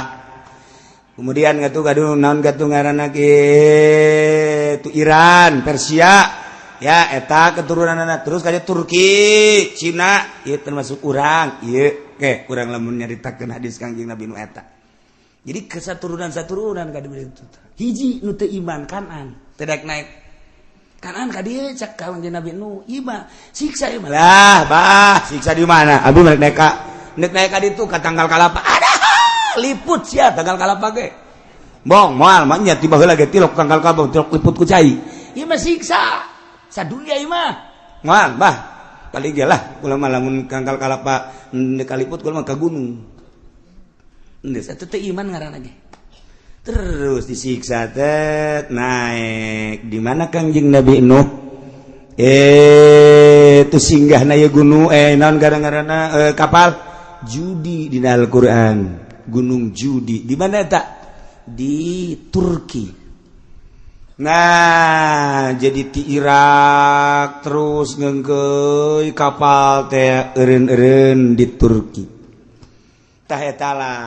Kemudian ngatu kadu naon gatu ngaranna kitu Iran, Persia. Ya eta keturunan anak terus kayak Turki, Cina, ieu termasuk urang, ieu ke urang lamun nyaritakeun hadis Kangjeng Nabi nu eta. Jadi kesaturunan saturunan ka itu. Hiji nu teu iman Kanan, teu daek naik. Kanan ka dieu cek Kangjeng Nabi nu, ieu siksa ieu lah, bah, siksa di mana? Abi mah naik ka nek naik ka ditu ka tangkal kalapa. Ada liput sia tangkal kalapa ge. Bong moal mah nya tiba heula ge tilok tangkal kalapa, tilok liput ku cai. Ieu mah siksa sadunia ieu mah. Moal bah kali ge lah kula mah lamun tangkal kalapa ndek kaliput kula mah ka gunung. Geus eta teh iman ngaranna ge. Terus disiksa teh naik di mana Kangjeng Nabi Nuh? Itu singgah na gunung naon gara-garana kapal Judi di Al-Qur'an. Gunung Judi di mana tak? Di Turki. Nah, jadi di Irak terus ngengkeuy kapal teh eureun-eureun di Turki. Tah eta lah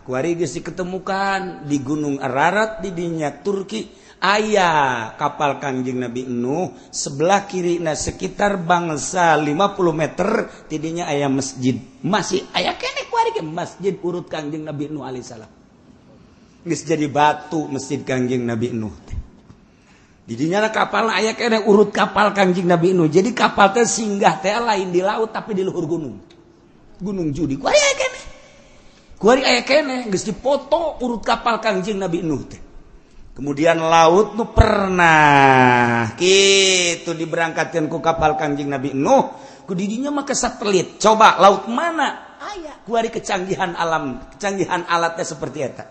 kuari geus diketemukan di Gunung Ararat di dinya Turki aya kapal Kangjeng Nabi Nuh. Sebelah kiri, nah, sekitar bangsa 50 meter tidinya aya masjid, masih aya keneh kuari ge masjid urut Kangjeng Nabi Nuh alaihissalam. Geus jadi batu masjid Kangjeng Nabi Nuh teh. Didinya kapal aya keneh urut kapal Kangjeng Nabi Nuh. Jadi kapal teh singgah teh lain di laut, tapi di luhur gunung, Gunung Judi. Kuari aya keneh, kuari aya keneh, geus dipoto urut kapal Kangjeng Nabi Nuh teh. Kemudian laut nu pernah gitu diberangkatkan ku kapal Kangjeng Nabi Nuh, ku didinya mah ke satelit. Coba laut mana aya kuari, kecanggihan alam, kecanggihan alatnya seperti eta.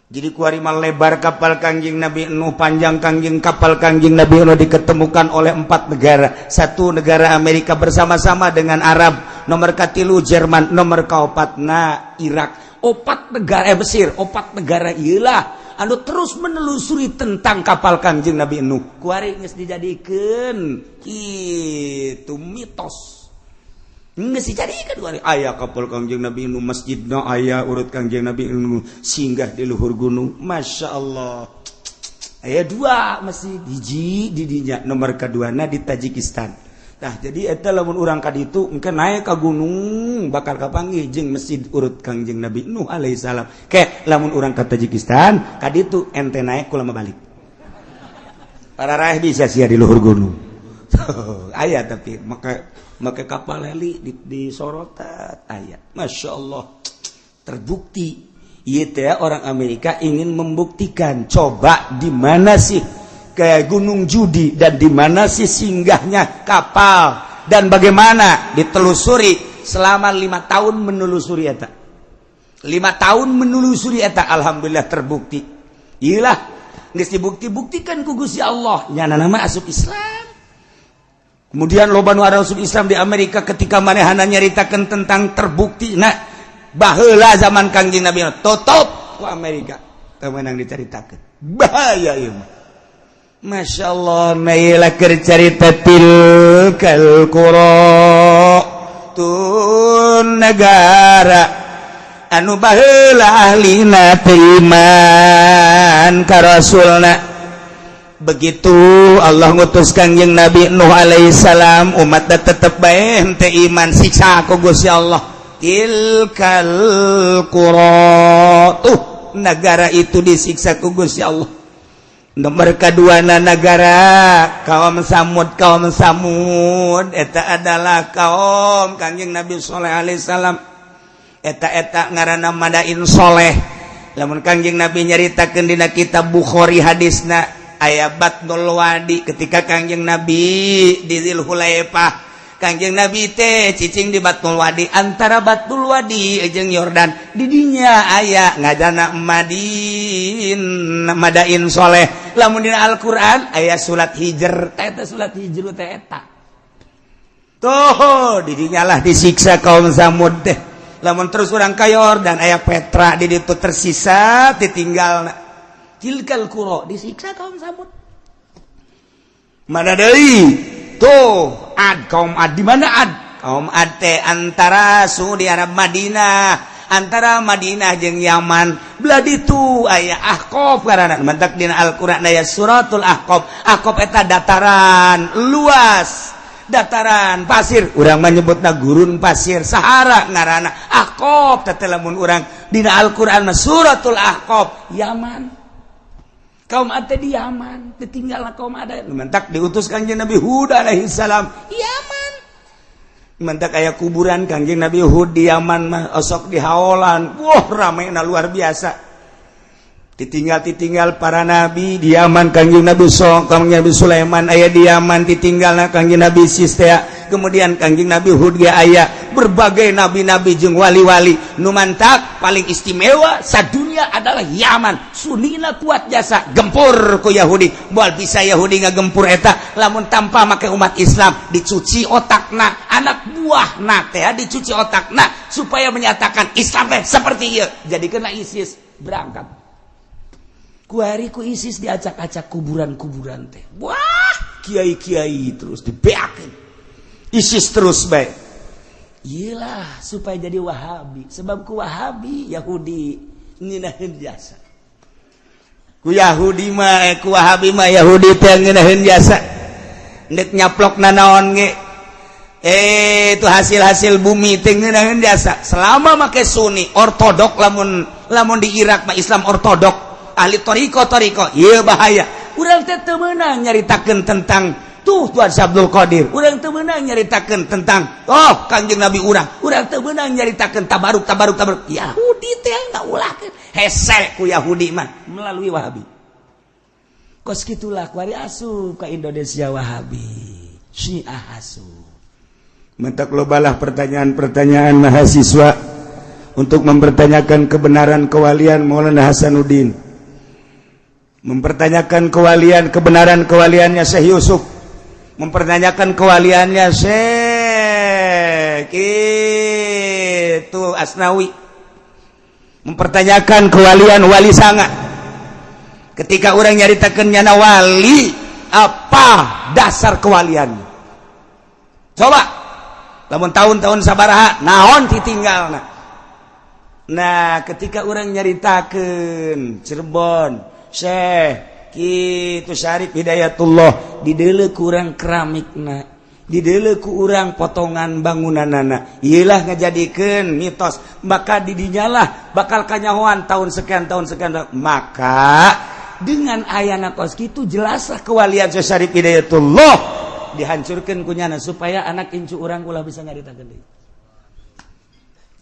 Jadi kuari mah lebar kapal Kangjeng Nabi Nuh, panjang Kangjeng kapal Kangjeng Nabi Nuh, diketemukan oleh empat negara. Satu negara Amerika bersama-sama dengan Arab, nomor katilu Jerman, nomor kaopatna Irak. Opat negara, Mesir, opat negara iyalah anu terus menelusuri tentang kapal Kangjeng Nabi Nuh. Kuari geus dijadikeun kitu mitos. Geus dijadikeun kuari aya kapal Kangjeng Nabi Nuh, masjidna aya urut Kangjeng Nabi Nuh singgah di luhur gunung. Masya Allah. Aya dua masjid, hiji di dinya, nomor keduana di Tajikistan. Nah, jadi eta lamun urang ka ditu engke naik ka gunung bakal kapanggih jeung masjid urut Kangjeng Nabi Nuh alaihissalam. Ke lamun urang ka Tajikistan ka ditu ente naik kulama balik. Para raih bisa sia di luhur gunung. Aya tapi make kapal heli di sorotan aya. Masya Allah, terbukti. Ieu teh orang Amerika ingin membuktikan, coba di mana sih ke Gunung Judi dan di mana sih singgahnya kapal dan bagaimana ditelusuri selama 5 tahun menelusuri eta, 5 tahun menelusuri eta. Alhamdulillah terbukti. Iyalah, geus dibukti-buktikan ku Gusti Allah, nyana nama asup Islam. Kemudian loba nu asup Islam di Amerika ketika manehana nyaritakeun tentang terbukti. Nah, baheula zaman Kangjeng Nabi tutup ku Amerika, teu meunang dicaritakeun, bahaya ieu mah. Masya Allah, naila carita tilkal qura, tun negara anu baheula ahlina teu iman ka rasulna. Begitu Allah ngutus Kangjeng Nabi Nuh alaihissalam, umat tetep bae henteu iman, siksa ku Gusti Allah. Tilkal qura, tuh negara itu disiksa ku Gusti Allah. Nomor kedua negara kaum Samud. Kaum Samud eta adalah kaum Kangjeng Nabi Soleh alaihissalam. Eta eta ngaranna Madain Soleh. Lamun Kangjeng Nabi nyaritakeun dina kitab Bukhari, hadisna aya Batnul Wadi. Ketika Kangjeng Nabi di Dzulhulaifah, Kangjeng Nabi teh cicing di Batnul Wadi, antara Batnul Wadi jeung Yordan. Didinya aya ngajana Madin, Madain Soleh. Lamun dina Al-Qur'an aya surat Hijr, eta surat Hijr teh eta tuh. Didinya lah disiksa kaum Samud teh. Lamun terus urang ka Yordan aya Petra, di ditu tersisa ditinggal. Tilkal qura disiksa kaum Samud. Mana deui tuh? Ad, kaum Ad. Di mana Ad? Kaum Ad teh antara Saudi Arab, Madinah, antara Madinah jeung Yaman belah ditu aya Ahqaf karana mentak dina Al-Qur'an aya suratul Ahqaf. Ahqaf eta dataran luas, dataran pasir, urang menyebutna gurun pasir Sahara ngaranna Ahqaf teh. Lamun urang dina Al-Qur'an mah suratul Ahqaf. Yaman, kaum Ad di Yaman ditinggal. Kaum Ad mentak diutus Kangjeng Nabi Hud alaihi salam Yaman, mentak aya kuburan Kangjeng Nabi Hud di Yaman mah osok di haolan. Wah, rame na luar biasa. Ditinggal ditinggal para nabi di Yaman. Kangjeng Nabi So, Kangjeng Nabi Sulaiman aya di Yaman, ditinggal Kangjeng Nabi Sistea. Kemudian Kangjeng Nabi Hud ge aya, berbagai nabi-nabi jeung wali-wali. Nu mantak paling istimewa sadunia adalah Yaman. Sunina kuat jasa gempur ku Yahudi. Moal bisa Yahudi ngagempur eta lamun tanpa make umat Islam. Dicuci otakna, anak buahna teh dicuci otakna supaya menyatakan Islam teh seperti ieu, jadi kena ISIS berangkat. Kuari ku ISIS diacak-acak kuburan-kuburan teh. Wah, kiai-kiai terus dibeakeun ISIS terus baik. Iyalah, supaya jadi Wahabi. Sebab ku Wahabi Yahudi ngeunaheun jasa. Ku Yahudi mah, ku Wahabi mah Yahudi teh ngeunaheun jasa. Ndek nyaplok nanaon ge, itu hasil-hasil bumi teh ngeunaheun jasa. Selama make Sunni ortodok, lamun lamun di Irak mah Islam ortodok, ahli toriko toriko, ieu bahaya. Urang teh teu meunang nyaritakeun tentang tuh Tuhan Abdul Qadir, urang teu meunang nyaritakeun tentang oh Kangjeng Nabi urang, urang teu meunang nyaritakeun tabaruk tabaruk tabaruk. Yahudi teh ngaulahkeun, hese ku Yahudi mah melalui Wahabi. Kos kitulah kuari asup ka Indonesia Wahabi, Syiah asup. Mentak lobalah pertanyaan-pertanyaan mahasiswa. untuk mempertanyakan kebenaran kewalian Maulana Hasanuddin, mempertanyakan kewalian kebenaran kewaliannya Syekh Yusuf, mempertanyakan kewaliannya Syekh itu Asnawi, mempertanyakan kewalian Wali Sanga. Ketika orang nyaritakeun nyana wali, apa dasar kewaliannya? Coba lamun tahun-tahun sabaraha naon ditinggalna. Nah, ketika orang nyaritakeun Cirebon Syekh kitu Syarif Hidayatullah, dideuleu ku urang keramikna, dideuleu ku urang potongan bangunanana, ieulah ngajadikeun mitos. Maka didinyalah bakal kanyahoan tahun sekian tahun sekian. Maka dengan ayana kos kitu jelaslah kewalian Syekh Syarif Hidayatullah dihancurkan kunyana supaya anak incu urang ulah bisa nyaritakeun deui.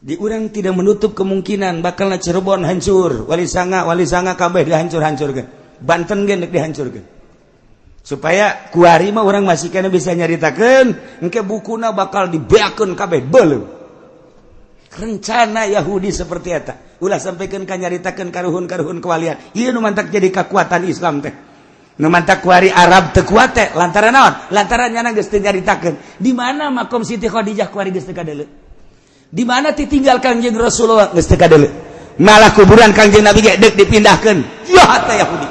Di urang tidak menutup kemungkinan bakal Cirebon hancur, Wali Sanga, Wali Sanga kabeh dihancur-hancurkan, Banten ge deuk dihancurkan, supaya kuari mah urang masih kena bisa nyaritakeun engke bukuna bakal dibeakeun kabeh beuleum. Rencana Yahudi seperti eta ulah sampaikan ka nyaritakeun karuhun-karuhun kewalian. Ieu nu mantak jadi kekuatan Islam teh, nu mantak kuari Arab teu kuat teh lantaran naon? Lantaran nyana geus teu nyaritakeun di mana makom Siti Khadijah, kuari geus teu kadeuleu. Di mana ditinggal Kangjeng Rasulullah geus teu kadeuleu. Malah kuburan Kangjeng Nabi ge deuk dipindahkeun. Ya teh Yahudi.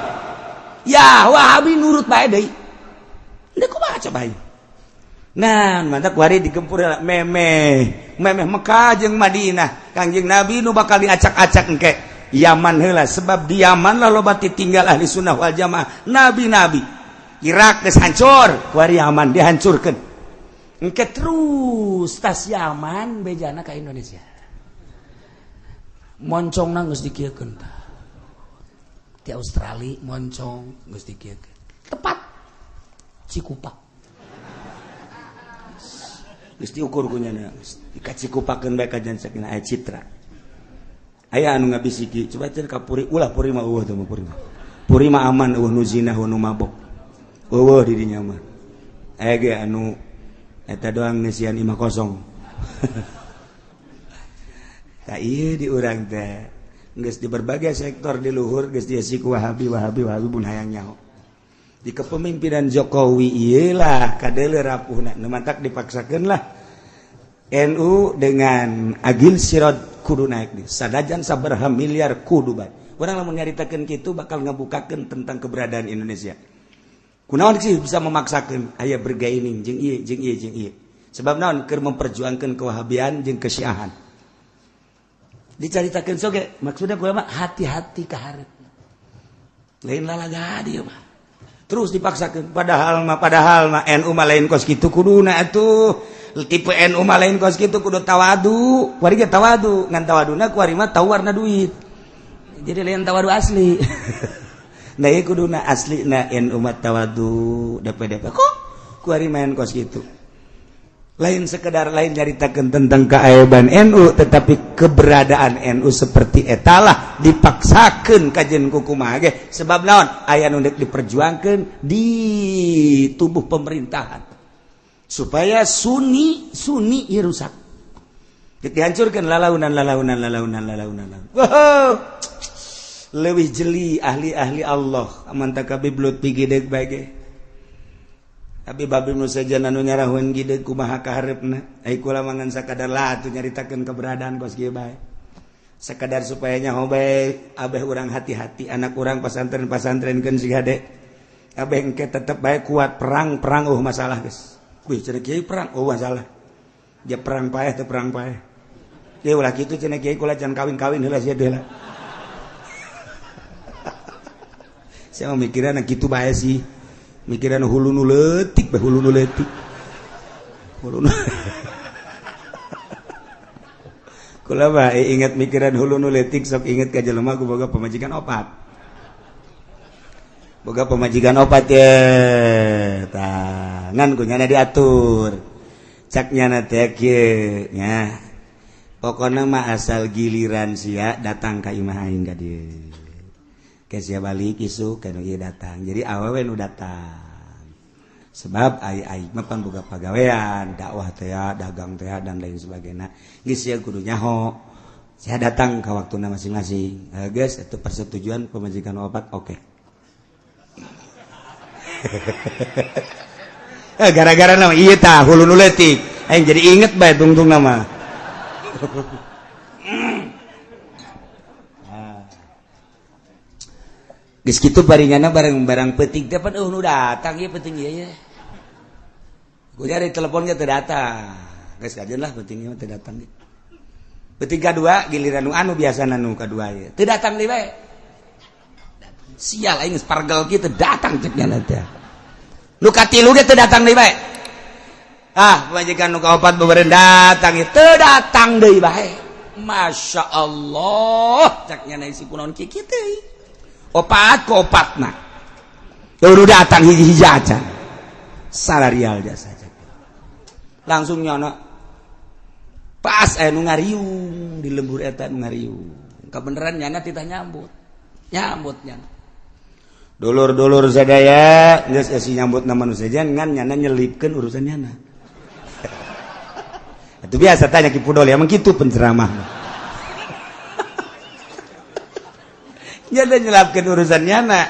Ya Wahabi nurut bae deui. Deuk kumaha coba ieu? Nah, mantak kuari digempur memeh, memeh Mekah jeung Madinah. Kangjeng Nabi nu bakal diacak-acak engke. Yaman heula, sebab di Yaman lah loba tinggal ahli sunnah wal jamaah, nabi-nabi. Irak geus hancur, kuari Yaman dihancurkeun. Engke terus tas Yaman bejana ka Indonesia. Moncongna geus dikieukeun tah. Di Australia moncong geus dikieukeun. Tepat Cikupa. Geus diukur ku nyana, dikacikupakeun bae ka jan sakina aya citra. Aya anu ngabisiki, coba cenah ka Puri, ulah Puri mah eueuh teh mah Puri mah. Puri mah aman, eueuh nu zina, eueuh nu mabok. Eueuh di dinya mah. Aya ge anu eta doang ngeusian imah kosong. Tak ieu di urang teh geus di berbagai sektor di luhur geus diisi ku Wahabi, Wahabi, Wahabi pun hayang nyaho. Di kepemimpinan Jokowi iyalah kadeuleu rapuhna, nu mantak dipaksakeun lah NU dengan Agil Siroj kudu naik di sadajan sabaraha miliar kudu bae. Urang lamun nyaritakeun kitu bakal ngabukakeun tentang keberadaan Indonesia. Kunaon sih bisa memaksakeun aya bergaining jeung ieu jeung ieu jeung ieu. Sebab naon keur memperjuangkeun kewahabian jeung kesyiahan. Dicaritakeun soge maksudna kumaha, hati-hati ka hareup. Lain lalaga dieu mah. Terus dipaksakeun padahal mah NU mah lain kos kitu kuduna atuh. Tipe NU mah lain kos kitu, kudu tawadu. Kuari ge tawadu, ngan tawaduna kuari mah tawar na duit. Jadi lain tawadu asli. Nah, ieu kuduna asli na NU mah tawadu DPDP kok kuari main kos kitu. Lain sekedar lain nyaritakeun tentang keaiban NU, tetapi keberadaan NU seperti etalah dipaksakeun kajen kukumaha ge, sebab naon aya nu deuk diperjuangkeun di tubuh pemerintahan supaya Sunni Sunni ieu rusak, dihancurkan lalaunan lalaunan lalaunan lalaunan. Wow, leuwih jeli ahli-ahli Allah aman tak Habib Lutfi gideg bae ge. Habib Habib nu sejen anu nyarahun gideg kumaha kahareupna. Ai kula mah ngan sakadar lah atuh nyaritakeun keberadaan kos kieu bae. Sekadar supaya nyaho bae abeh urang hati-hati anak urang pasantren-pasantrenkeun si hade. Abeh engke tetep bae kuat perang-perang masalah geus. Wih cenah kiai perang masalah. Dia perang paeh teu perang paeh. Dia ulah kitu cenah kiai, kula can kawin-kawin heula sia heula. Saya mau mikiran kitu bae sih. Mikiran hulu nu leutik bae, hulu nu leutik. Hulu nu Kula mah inget mikiran hulu nu leutik sok inget ka jelema ku boga pamajikan opat. Boga pamajikan opat ye. Tah, ngan ku nyana diatur. Cak nyana teh kieu nya. Pokona mah asal giliran sia datang ka imah aing ka dieu. Ke sia balik isuk ka nu ieu datang. Jadi awewe nu datang. Sebab ai ai mah pan boga pagawean, dakwah teh, dagang teh dan lain sebagainya. Geus sia kudu nyaho. Saya datang ke waktuna masing-masing. Guys, itu persetujuan pemajikan opat, oke. Gara-gara nama iya tah hulu nu leutik. Aing jadi inget bae tungtung nama. Geus kitu baringana barang-barang peuting teh pan nu datang ieu peuting ieu ye. Gua cari teleponnya teu datang. Geus kajeun lah peuting ieu teu datang. Peuting kadua giliran nu anu biasana nu kadua ieu. Teu datang deui bae. Sial aing geus pargel kieu teu datang cek nya teh. Nu katilu ge teu datang deui bae. Ah, pamajikan nu kaopat beureun datang ieu teu datang deui bae. Masya Allah, cek nya si kunaon kieu teh. Opat ke opatna. Udah datang hiji-hiji acan. Salarial jasa cek. Langsung nyono. Pas aya nu ngariung di lembur eta nu ngariung. Kabeneran nyana titah nyambut. Nyambut nyana. Dulur-dulur sadaya geus esi nyambut na manusia ngan nyana nyelipkeun urusan nyana. Itu biasa tanya Ki Pudol ya, emang kitu penceramah. Nyana nyelapkeun urusan nyana.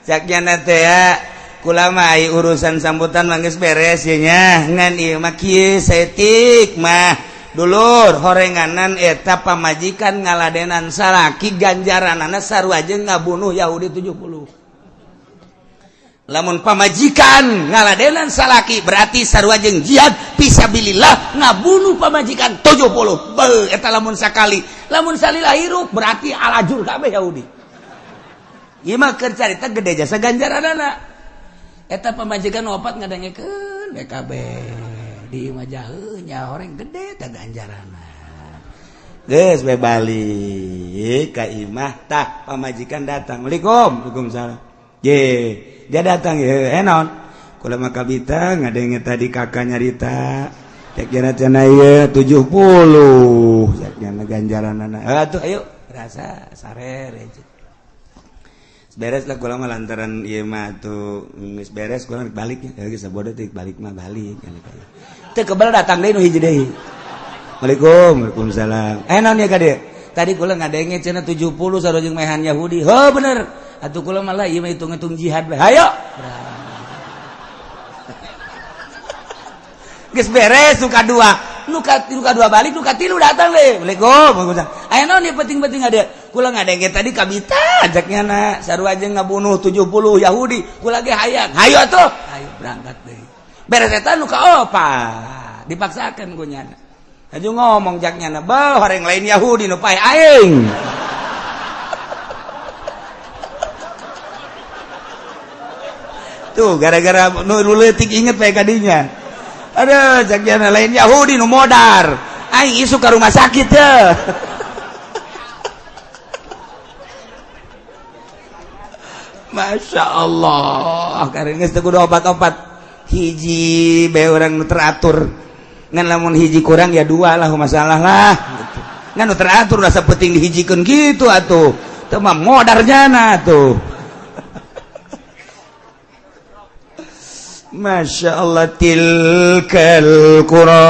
Cak nyana teh ya, kula mah ai urusan sambutan mah geus beres ye nya. Ngan ieu mah kieu saeutik mah. Dulur horenganan eta pamajikan ngaladenan salaki ganjaranana sarua jeung ngabunuh Yahudi 70. Lamun pamajikan ngaladenan salaki berarti sarua jeung jihad fisabilillah ngabunuh pamajikan 70. Beuh eta lamun sakali, lamun salila hirup berarti alajur kabeh Yahudi. Ieu mah keur carita gede jasa ganjaranana. Eta pamajikan opat ngadengekeun BKB di imah jaheu nya horeng gede teh ganjaranna. Geus we balik ka imah tah pamajikan datang. Waalaikum, waalaikumsalam. Ye, dia datang ye, naon? Kula mah kabita ngadenge tadi kakak nyarita. Cek jana cenah ieu 70. Cek jana ganjaranana. Atuh ayo rasa sarere. Beres lah kula mah lantaran ieu mah atuh geus beres kula balik nya. Geus sabodo teh balik mah balik. Teu kebel datang deui nu hiji deui. Waalaikum, waalaikumsalam. Naon ya ka dieu? Tadi kula ngadenge cenah 70 sarua jeung mehan Yahudi. Heuh bener. Atuh kula malah ieu mah hitung-hitung jihad bae. Hayo. Geus beres nu kadua. Nu kadua balik, nu katilu datang deui. Waalaikum, waalaikumsalam. Aya naon ieu penting-penting ada? Kula ngadenge tadi kabita ajaknya na sarua jeung ngabunuh 70 Yahudi. Kula ge hayang. Hayo atuh. Hayo berangkat deui. Beres eta nu kaopat. Dipaksakeun ku nyana. Aju ngomong jak nyana, "Beuh, horeng lain Yahudi nu pae aing." Tuh gara-gara nu leutik inget bae kadinya. Aduh, jak nyana lain Yahudi nu modar. Aing isuk ka rumah sakit teh. Masya Allah, karena geus teu kudu opat-opat. Hiji bae urang nu teratur. Ngan lamun hiji kurang ya dua lah masalah lah gitu. Ngan nu teratur rasa penting dihijikeun gitu atuh. Teu mah modar jana atuh. Masya Allah tilkal qura.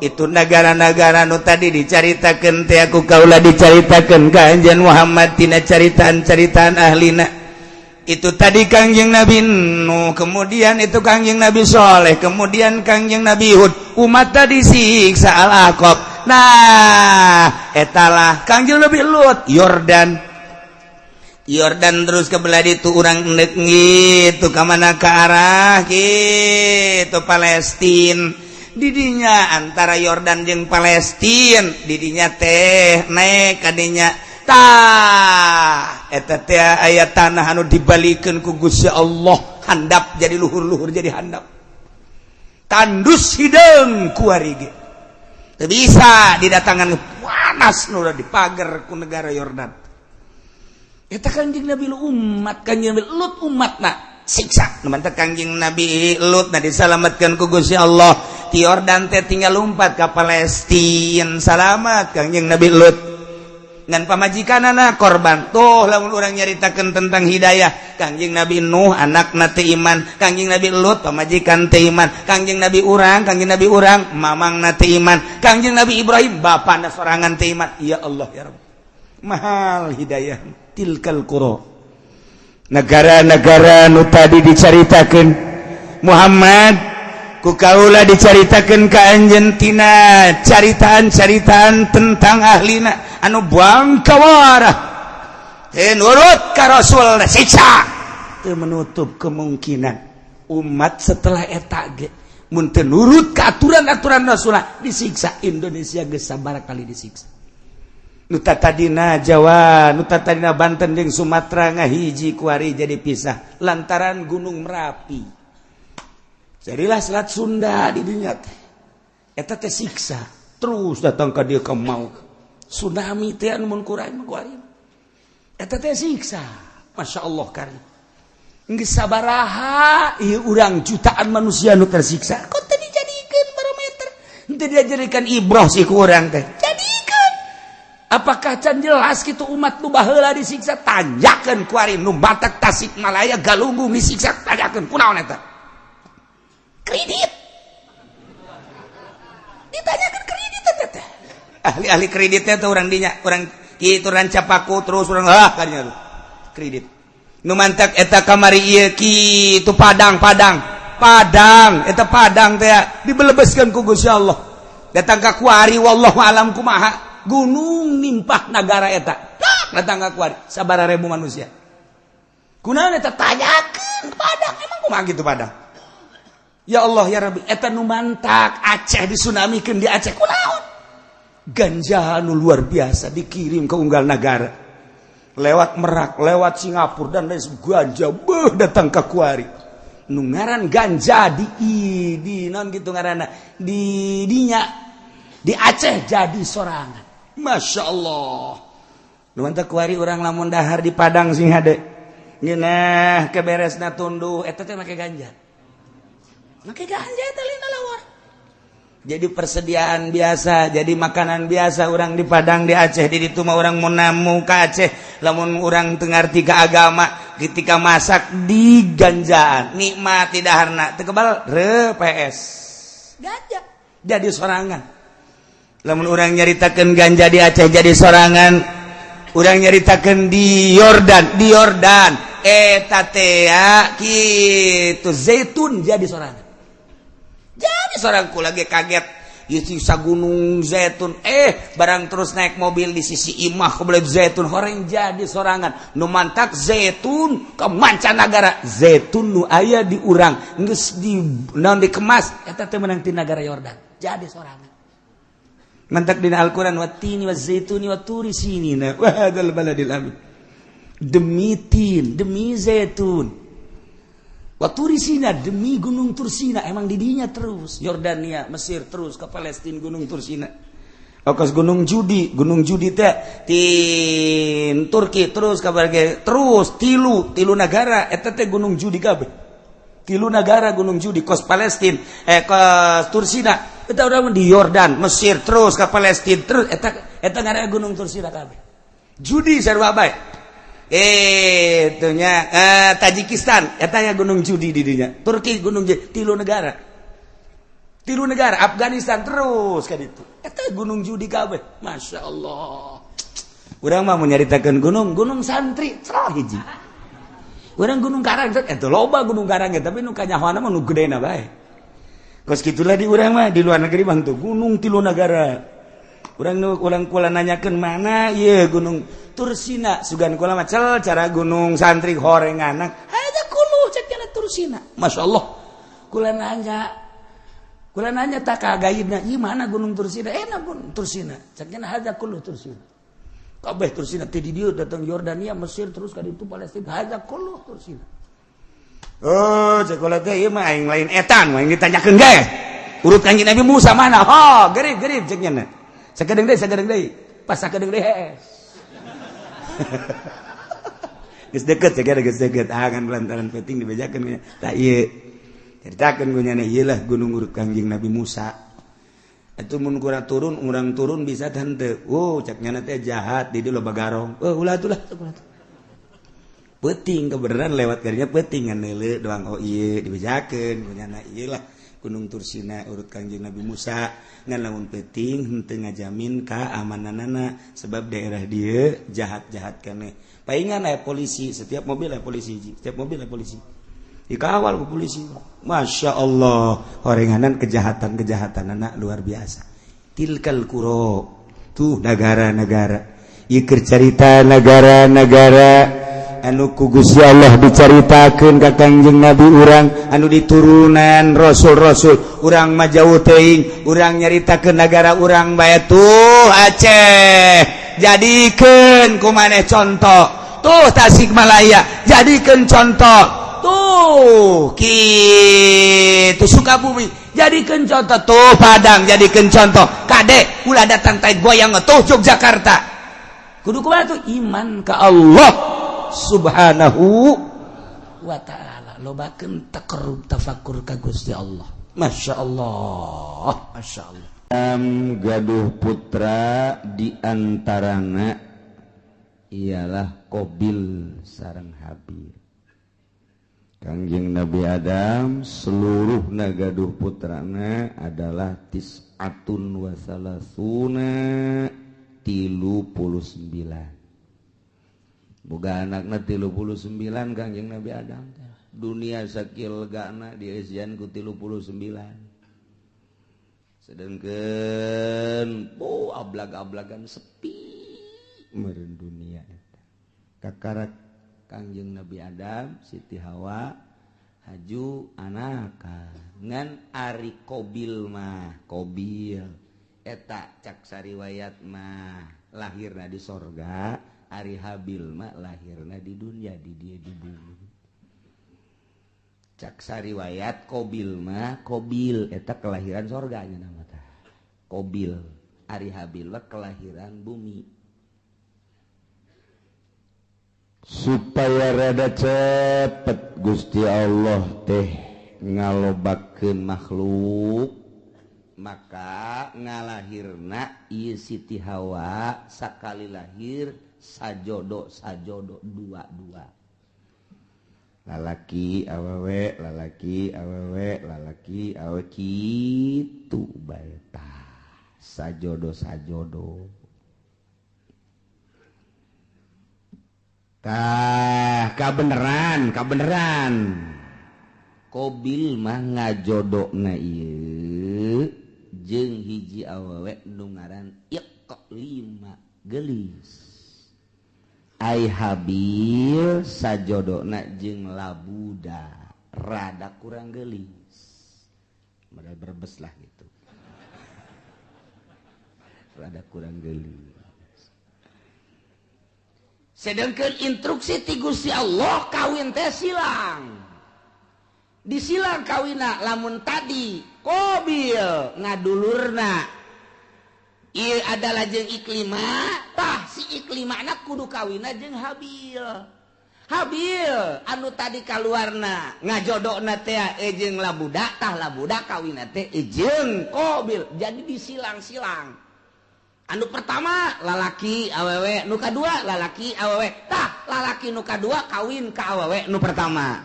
Itu negara-negara nu tadi dicaritakeun teh aku kaula dicaritakeun ka Anjeun Muhammad tina caritaan-caritaan ahlina. Itu tadi Kangjeng Nabi Nuh, kemudian itu Kangjeng Nabi Soleh, kemudian Kangjeng Nabi Hud. Umat tadi siksa Al-Aqab. Nah, etalah Kangjeng Nabi Lut, Yordan. Yordan terus ke belah ditu urang endek gitu ka mana ka arah gitu Palestina. Didinya antara Yordan jeung Palestina didinya teh naik kadinya tah eta teh aya tanah anu dibalikeun ku Gusti Allah handap jadi luhur-luhur jadi handap tandus hideung kuari ge teu bisa didatangan panas nu dipager ku negara Yordan. Eta Kangjeng Nabi umat Kangjeng Nabi Lut umatna siksa nu mantep Kangjeng Nabi Lut na disalametkeun ku Gusti Allah ti Yordan teh tinggal lompat ka Palestina salamat Kangjeng Nabi Lut. Ngan pamajikanana korban. Tuh, lamun urang nyaritakeun tentang hidayah, Kangjeng Nabi Nuh anakna teu iman, Kangjeng Nabi Lut pamajikan teu iman, Kangjeng Nabi urang, Kangjeng Nabi urang mamangna teu iman, Kangjeng Nabi Ibrahim bapana sorangan teu iman. Ya Allah, ya Rabb. Mahal hidayah. Tilkal qura. Negara-negara nu tadi dicaritakeun Muhammad ku kaula dicaritakeun ka anjeun tina caritaan-caritaan tentang ahlina anu bangkawarah teu nurut ka Rasul, siksa. Teu menutup kemungkinan umat setelah eta ge mun teu nurut ka aturan-aturan Rasul disiksa. Indonesia geus sabaraha kali disiksa. Nu tadina Jawa, nu tadina Banten jeung Sumatera ngahiji, kuari jadi pisah lantaran Gunung Merapi. Jadilah Selat Sunda di dinya teh. Eta teh siksa terus datang ka dieu ka mau tsunami teh anu mun kurang mah kuari. Eta teh siksa. Masya Allah, kari geus sabaraha ieu urang jutaan manusia nu tersiksa, kok teu dijadikeun barometer, teu dijadikan ibroh sih ku urang teh? Jadikeun. Apakah can jelas kitu umat nu baheula disiksa? Tanjakeun kuari nu Batak, Tasikmalaya, Galunggung disiksa, tanjakeun kunaon eta? Kredit ditanyakan, kredit eta teh. Ahli-ahli kreditnya tuh orang dinya, orang kitu Rancapaku terus orang ah kadinya tuh kredit nu mantak eta kamari ieu kitu. Padang, Padang, Padang eta, Padang teh dibelebeskeun ku Gusti Allah datang ka kuari. Wallahu alam kumaha gunung nimpah nagara eta datang ka kuari sabaraha ribu manusia. Kunaon eta? Tanyakeun Padang, emang kumaha gitu Padang? Ya Allah, ya Rabbi. Eta nu mantak Aceh disunamikeun di Aceh kunaon? Ganja nu luar biasa dikirim ke unggal negara lewat Merak, lewat Singapura dan lain. Ganja beuh datang ke kuari. Nu ngaran ganja di non gitu ngaranna di dinya di Aceh jadi sorangan. Masya Allah. Nu mantak kuari urang lamun dahar di Padang sing hade ngeunah keberesna tunduh eta teh make ganja, make ganja eta lina lawar. Jadi persediaan biasa, jadi makanan biasa orang di Padang, di Aceh. Di itu mah orang mau namu ke Aceh, lamun orang teu ngarti ka agama, ketika masak di ganjaan nikmat tidak harna teu kebal re PS ganja jadi sorangan. Lamun orang nyaritakeun ganja di Aceh jadi sorangan, orang nyaritakeun di Yordan, di Yordan eta teh kitu zaitun jadi sorangan. Jadi seorang lagi kaget sisa gunung zaitun, barang terus naik mobil di sisi imah kebelet zaitun horeng jadi sorangan. Nu mantak zaitun ke mancanagara, zaitun nu aya di urang geus di naon dikemas eta teh meunang ti nagara Yordan jadi sorangan. Mantak dina Al-Qur'an wattini wazaituni waturi sinina wa hadzal baladil amin, demi tin, demi zaitun, Waturisina, demi gunung Tursina. Emang didinya terus Yordania, Mesir, terus ke Palestina, gunung Tursina. Okas gunung Judi, gunung Judi teh tin Turki terus kabar terus tilu tilu negara eta teh gunung Judi kabeh. Tilu negara gunung Judi, kos Palestina, kos Tursina eta urang di Yordan, Mesir, terus ke Palestina terus eta eta ngaranna gunung Tursina kabeh. Judi sarua bae. Itunya Tajikistan etanya Gunung Judi di dinya. Turki Gunung Judi, tilu negara, tilu negara. Afghanistan terus kan itu eta Gunung Judi kabeh. Masya Allah. Urang mah mau nyaritakeun gunung, gunung santri cerah hiji. Urang Gunung Karang eta loba gunung Karang, tapi nu kanyahoana mah nu gedena bae. Kos gitulah di urang mah. Di luar negeri bang tuh gunung tilu negara. Urang nu urang kula nanyakeun mana ieu gunung Tursina, sugan kula mah cel cara gunung santri horeng anak ada kulu cek Tursina. Masya Allah. Kula nanya, kula nanya tak kagaibna ieu mana gunung Tursina? Enak gunung Tursina cek nya hadza kulu Tursina kabeh. Tursina ti di dieu datang Yordania, Mesir, terus ka ditu Palestina, hadza kulu Tursina. Oh, cek kula teh ieu mah aing lain etan aing ditanyakeun ge urut Kanjeng Nabi Musa mana. Oh, gerib gerib cek nya. Sakedeung deui, sakedeung deui, pas sakedeung deui hees. Geus deket ya, geus deket. Ah kan lantaran penting dibejakeun tah ieu. Caritakeun ku nyana ieu lah gunung urut Kanjeng Nabi Musa. Atuh mun kurang turun, urang turun bisa tante. Oh, cak nyana teh jahat di dieu loba garong. Oh, ulah atuh lah. Peuting kebenaran lewat karinya peuting ngan neuleu doang. Oh ieu dibejakeun ku nyana ieu lah Gunung Tursina urut Kangjeng Nabi Musa. Ngan lamun peuting henteu ngajamin kaamananana sebab daerah dieu jahat-jahat keneh. Paingan aya polisi, setiap mobil aya polisi, setiap mobil aya polisi. Dikawal ku polisi. Masya Allah, horenganan kejahatan-kejahatan anak luar biasa. Tilkal kuro tuh negara-negara. Ieu keur carita negara-negara anu ku Gusti Allah dicaritakeun ka Kangjeng Nabi urang anu diturunan rasul-rasul urang mah jauh teuing urang nyaritakeun negara urang bae. Tuh Aceh, jadikeun ku maneh contoh. Tuh Tasikmalaya, jadikeun contoh. Tuh kitu Sukabumi, jadikeun contoh. Tuh Padang, jadikeun contoh. Kade ulah datang tai goyang. Tuh Yogyakarta, kudu kumaha tuh? Iman ka Allah Subhanahu wa ta'ala, lobakeun taqarrub tafakur ka Gusti Allah. Masya Allah, Masya Allah. Am gaduh putra diantarana ialah Qabil sareng Habil. Kangjeng Nabi Adam seluruh gaduh putrana adalah tis'atun wa salasuna, 39. Boga anakna 39 Kangjeng Nabi Adam. Dunia sakieu legana dieusian ku 39. Sedangkan oh ablag-ablagan sepi meureun dunia eta. Kakarak Kangjeng Nabi Adam, Siti Hawa haju anakan. Ngan ari Qabil mah, Qabil eta cak sariwayat mah lahirna di sorga, ari Habil mah lahirna di dunia, di dia di bumi. Cak sariwayat Qabil mah, Qabil eta kelahiran sorganya nama tah Qabil, ari Habil mah kelahiran bumi. Supaya rada cepet Gusti Allah teh ngalobakeun makhluk, maka ngalahirna ieu Siti Hawa sakali lahir sajodo sajodo dua-dua, lalaki awewe, lalaki awewe, lalaki awewe, kitu bae tah sajodo sajodo. Tah kabeneran kabeneran Qabil mah ngajodona ieu jeung hiji awewe nu ngaran Iqlima, geulis. Ai Habil sajodona jeung Labuda, rada kurang geulis, modal Brebes lah gitu, rada kurang geulis. Sedangkan instruksi ti Gusti Allah kawin teh silang, disilang kawina. Lamun tadi Qabil ngadulurna ieu adalah jeung Iklima, tah si Iklima na kudu kawina jeung Habil. Habil anu tadi kaluarna ngajodokna teh jeung Labuda, tah Labuda kawina teh jeung Qabil. Jadi disilang-silang. Anu pertama lalaki awewe, nu kadua lalaki awewe, tah lalaki nu kadua kawin ka awewe nu pertama,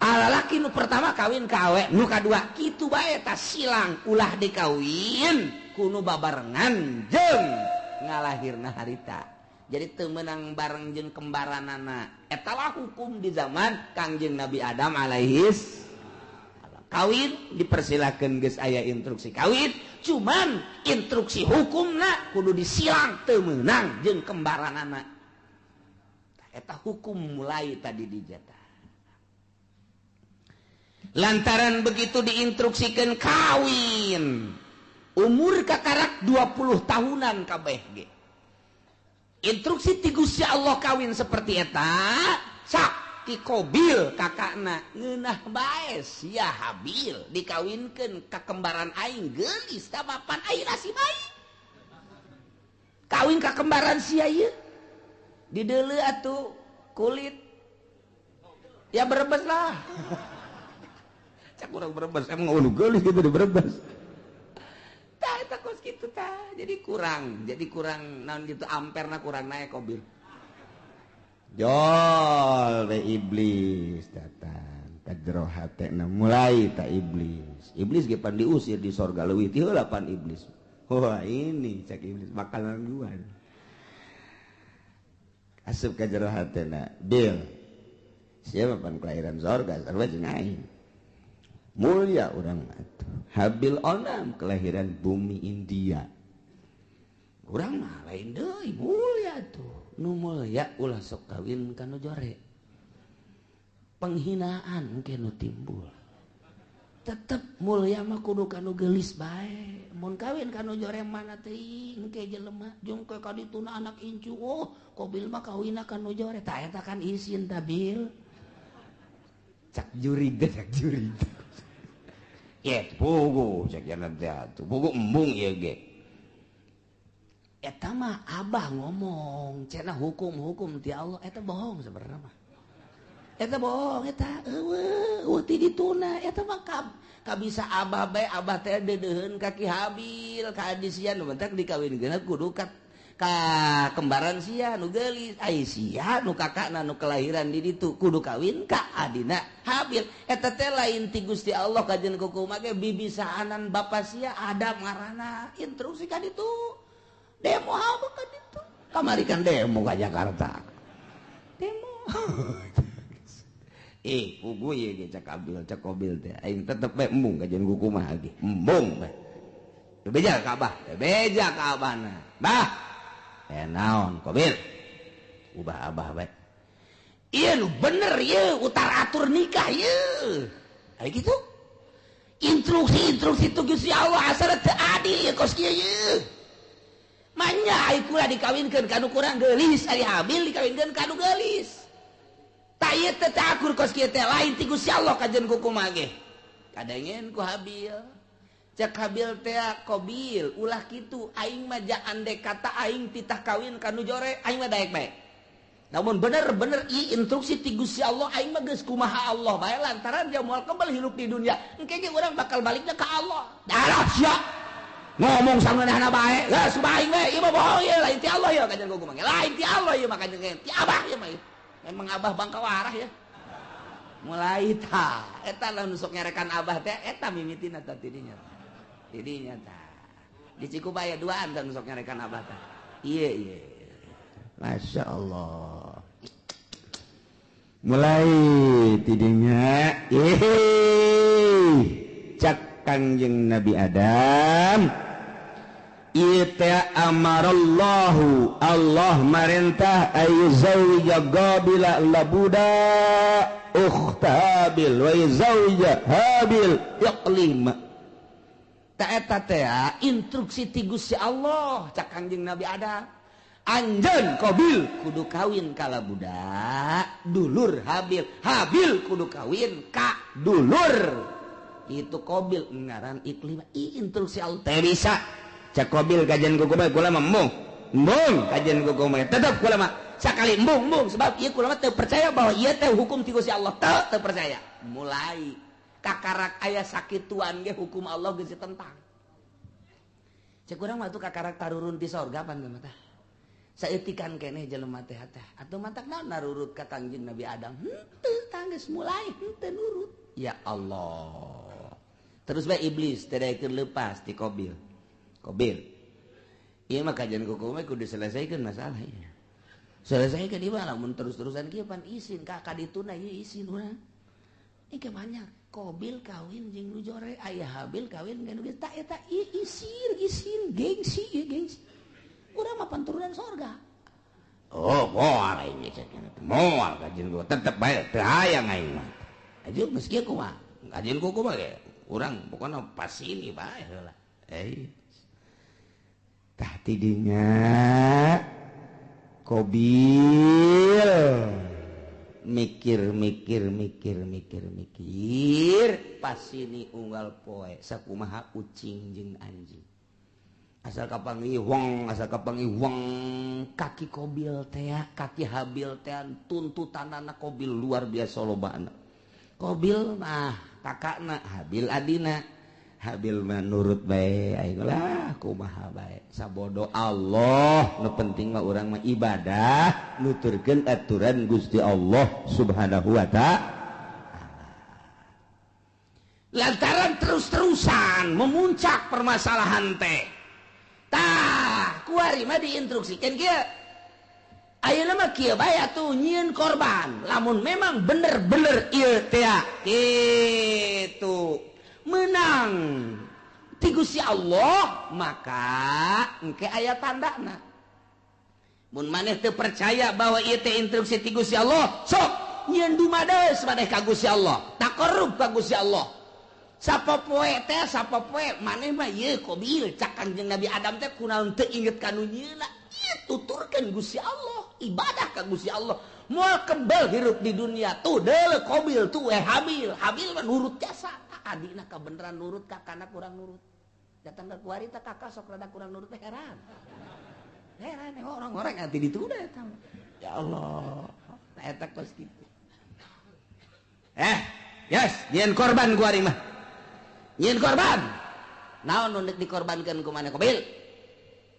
lalaki nu pertama kawin ka awewe nu kadua, kitu bae tah silang. Ulah dikawin kuno babarengan jeung ngalahirna harita, jadi teu meunang bareng jeung kembaranana. Eta lah hukum di zaman Kangjeng Nabi Adam alaihis. Kawin dipersilakan, geus aya instruksi kawin, cuman instruksi hukumna kudu disilang, teu meunang jeung kembaranana. Eta hukum mulai tadi dijatah. Lantaran begitu diinstruksikan kawin umur kakarak 20 tahunan kabeh ge. Instruksi ti Gusti Allah kawin seperti eta, sak ti Qabil kakakna ngeunah bae sia Habil dikawinkeun ka kembaran aing geulis, tah mapan aing nasib aing kawin ka kembaran sia ieu dideuleu atuh kulit ya Brebes lah. Cak urang Brebes emang ulu geulis gitu di Brebes. Tah eta. kos kitu tah. Jadi kurang naon gitu, amperna kurang naik Kobil. Jol we iblis datang ka jero hatena, mulai tak iblis. Iblis ge pan diusir di sorga, leuwih ti heula pan iblis. Wah, ini cek iblis makanan gua. Asup ka jero hatena, "Bil, siapa pan kelahiran sorga, sarua jeung aing, mulia urang atuh. Habil onam kelahiran bumi India, urang mah lain deui, mulia tuh. Nu mulia ulah sok kawin ka nu jore, penghinaan ke nu timbul. Tetep mulia mah kudu kanu geulis bae. Mun kawin kanu jore mana teuing ke jelema jeung ke kadituna anak incu, oh, Kobil mah kawinna kanu jore." Tah, eta kan isin ta, Bil. Cak jurig teh, cak jurig. Ye, pugu cek jalan teh atuh. Pugu embung ieu ge. Eta mah abah ngomong cenah hukum-hukum ti Allah, eta bohong sebenarnya mah. Eta bohong eta, eueuh eueuh ti dituna eta mah kabisa abah bae. Abah teh deudeuheun ka Ki Habil, ka adi sia nu bentak dikawinkeun kudu ka kembaran sia nu geulis. Ai sia nu kakakna nu kelahiran di ditu kudu kawin ka adina Habil. Eta teh lain ti Gusti Allah kajen kuku mah ge, bibisaanan bapa sia Adam ngaranna, instruksi ka ditu. Demo apa ka ditu kamari kan, demo ka Jakarta, demo. Eh, pugu ieu ge cak Abil, cak Kobil teh. Aing tetep bae embung kajian kuku mah ge. Embung bae. Teu beja ka abah, teu beja ka abahna. Bah. Eh, naon Kobil? Ubah abah bae. Ieu nu bener ieu utar atur nikah ieu. Ari kitu. Instruksi-instruksi tu Gusti Allah asal teu adil ieu kos kieu ieu. Manya ai kula dikawinkeun ka nu kurang geulis, ari Habil dikawinkeun ka nu geulis. Tak ieu teh teu akur kos kieu teh, lain ti Gusti Allah kajen kukumaha ge. Kadengen ku Habil. Cek Habil teh, "Kobil, ulah kitu, aing mah ja andek kata aing titah kawin ka nu jore, aing mah daek bae. Namun bener-bener i instruksi ti Gusti Allah, aing mah geus kumaha Allah bae, lantaran dia moal kembali hidup di dunia. Engke ge urang bakal baliknya ka Allah." Darah sia. Ngomong sangeunahna bae. Geus aing we, ieu mah bohong ieu, lain ti Allah ieu kajen kukumaha. Lain ti Allah ieu mah kajen ti abah ieu mah. Memang abah bangka warah ya. Mulai ta, eta lah nu sok nyarekan abah teh eta mimitina tah tidinya. Tidinya tah. Di Cikubaya duaan tah nu sok nyarekan abah tah. Iya. Masya Allah. Mulai tidinya, ih, cak Kangjeng Nabi Adam. Ieu teh amarallahu, Allah marentah ayyuzawwija Qabila labuda ukhta Habil wa yuzawwija Habil Iqlima. Ta eta teh instruksi ti Gusti Allah. Cak Kangjeng Nabi Adam, "Anjeun Qabil kudu kawin ka budak dulur Habil, Habil kudu kawin ka dulur itu Qabil ngaran Iklimah." I instruksi Allah teh bisa. Cak Qabil, "Kajian kuku mah kula mah embung, embung kajian kuku mah tetep kula mah sakali embung, embung, sebab ieu kula mah teu percaya bahwa ieu teh hukum ti Gusti Allah, teu teu percaya." Mulai kakarak aya sakituan ge hukum Allah geus ditentang. Cek urang mah tuh kakarak tarurun di sorga pan mah tah. Saeutikan keneh jelema teh teh atuh, matak naon narurut ka Kangjeng Nabi Adam henteu, tanggeus mulai henteu nurut. Ya Allah, terus bae iblis teu daekeun leupas ti Qabil. "Qabil, ieu mah kajian kuku mah kudu selesaikan masalah ieu, selesaikan ieu mah. Lamun terus-terusan kieu pan isin ka kadituna ieu, isin urang." Ini banyak Qabil kawin jeung nu jore, aya Habil kawin jeung nu geus tak eta ieu isin, isin, gengsi ieu, gengsi. Urang mah pan turunan sorga. Oh, moal aing cek, moal kajian gua tetep bae teu hayang aing mah. Aju geus kieu kumaha? Kajian kuku mah ge urang pokona pas ini bae heula. Eh, tah tidinya Qabil mikir mikir mikir mikir mikir, pas ini unggal poe sakumaha ucing jeung anjing asal kapanggih wong, asal kapanggih wong. Kaki Kobil teh, kaki Habil teh, tuntutan anak Kobil luar biasa lobana. Kobil mah kakakna, Habil adina. Habil mah nurut bae aing lah kumaha bae sabodo Allah nu penting mah urang mah ibadah nuturkeun aturan Gusti Allah Subhanahu wa ta'ala. Lantaran terus-terusan memuncak permasalahan teh tah kuari mah diinstruksikeun kieu ayeuna mah kieu bae atuh nyieun korban lamun memang bener-bener ieu teh kitu menang ti Gusti Allah maka engke aya tandana. Mun maneh teu percaya bahwa ieu teh instruksi ti Gusti Allah sok nyieun dumades maneh ka Gusti Allah taqarrub ka Gusti Allah. Sapopoe teh sapopoe maneh mah ieu Qabil cak Kangjeng Nabi Adam teh kunaon teu inget ka nu nyieunna ieu tuturkeun Gusti Allah ibadah ka Gusti Allah moal kebel hirup di dunia tuh deuleu Qabil tuh Habil Habil mah nurut jasa adina kabeneran nurut kakana kurang nurut datang ke kuari teh kakak sok rada kurang nurut teh heran heran orang-orang anti ditunda eta ya Allah tah eta kos kitu yes nyieun korban kuari mah nyieun korban naon nu dikorbankeun ku maneh Qabil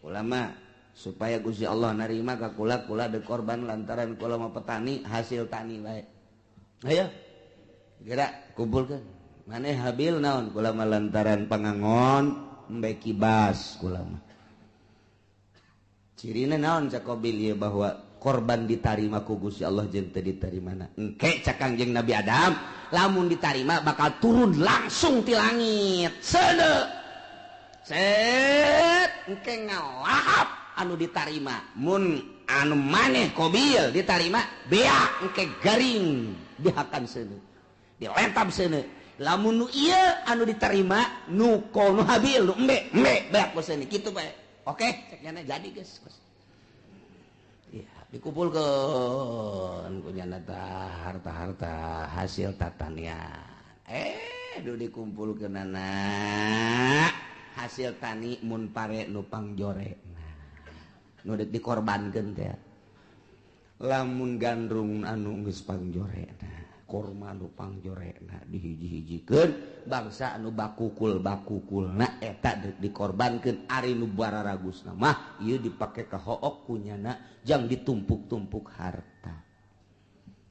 ulama supaya Gusti Allah narima ka kula kula deuk korban lantaran kula mah petani hasil tani bae ayo geura kumpulkeun maneh Habil naon kula mah lantaran pangangon embe kibas kula mah cirina naon cak Qabil ieu bahwa korban ditarima ku Gusti Allah jeung teu ditarimana engke cak Kangjeng Nabi Adam lamun ditarima bakal turun langsung ti langit seuneu set engke ngalahap anu ditarima mun anu maneh Qabil ditarima beak engke garing dihakan seuneu dilentab seuneu lamun nu ieu anu diterima nu nu Habil nu embe embe beak seuneu kitu bae oke cek nyana jadi geus. Ya, dikumpulkeun ku nyana harta-harta hasil tatanian. Duh dikumpulkeunana hasil tani mun pare nu pangjorekna. Nu deuk dikorbankeun teh. Lamun gandrung anu geus pangjorekna, korma nu pangjorekna dihiji-hijikeun bangsa anu bakukul-bakukulna eta deuk dikorbankeun ari nu bararagusna mah ieu dipake ka hook ku nyana jang ditumpuk-tumpuk harta.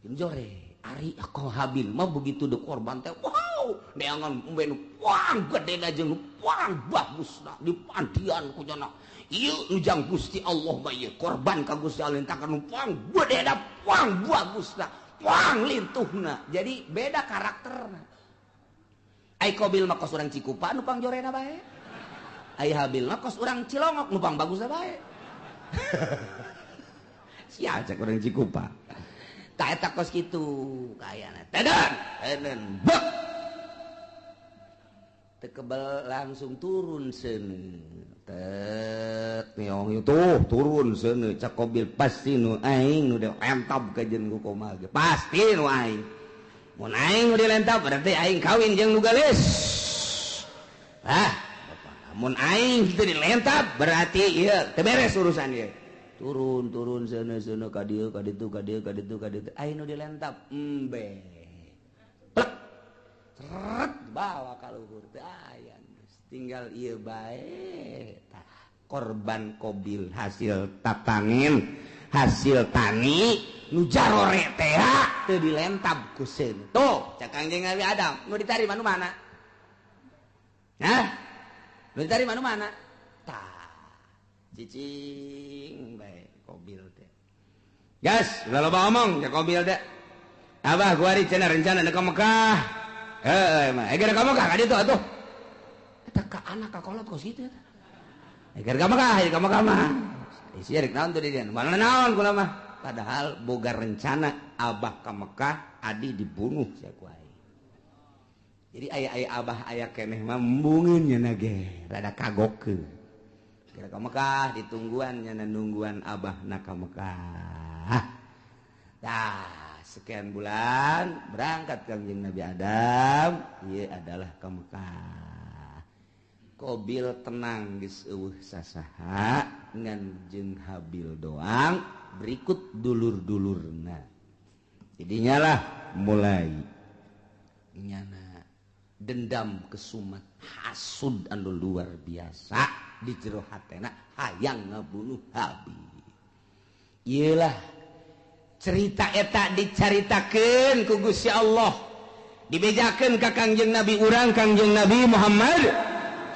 Jeung jore ari ka Habil mah begitu deuk korban teh wow neangan embe nu puang gedena jeung nu puang bagusna dipandian ku nyana ieu nu jang Gusti Allah mah ieu korban ka Gusti Allah entakan nu puang gedena puang bagusna puang lintuhna jadi beda karakterna. Ai Qabil mah kos urang Cikupa nu pangjorena bae ai Habil mah kos urang Cilongok nu pang bagusna bae sia cek urang Cikupa tah eta kos kitu kayana teden teden bek teu kebel langsung turun seuneu tet niong tuh turun seuneu cak Qabil pasti nu aing nu dilentab ka jeung ku komal ge pasti nu aing mun aing nu dilentab berarti aing kawin jeung nu geulis ah mun aing teu dilentab berarti ieu teu beres urusan ieu turun turun seuneu seuneu ka dieu ka ditu ka dieu ka ditu ka ditu aing nu dilentab embe plek seret bawa ka luhur teh aya tinggal ieu bae tah korban Qabil hasil tatangin hasil tani nu jarore teh teu dilentab ku seuneu tuh cak Kangjeng Nabi Adam nu ditarima nu mana hah nu ditarima nu mana tah cicing bae Qabil teh gas ulah loba omong cak Qabil teh abah kuari cenah rencana ka Mekah heuh mah geura ka Mekah ka ditu atuh eta ka anak ka kolot kos kitu eta geura ka Mekah ka Mekah mah isi rek naon tuh di dieu mana naon kula mah padahal boga rencana abah ka Mekah adi dibunuh sia ku aing jadi aya-aya abah aya keneh mah embungeun nya ge rada kagokeun geura ka Mekah ditungguan nya nungguan abah na ka Mekah tah sekian bulan berangkat Kangjeng Nabi Adam ieu adalah ka Mekah Qabil tenang geus eueuh sasaha ngan jeung Habil doang berikut dulur-dulurna jadinya lah mulai nyana Dendam kesumat hasud anu luar biasa di jero hatena hayang ngabunuh Habil. Iyalah cerita eta dicaritakeun ku Gusti Allah, dibejakeun ka Kangjeng Nabi urang, Kangjeng Nabi Muhammad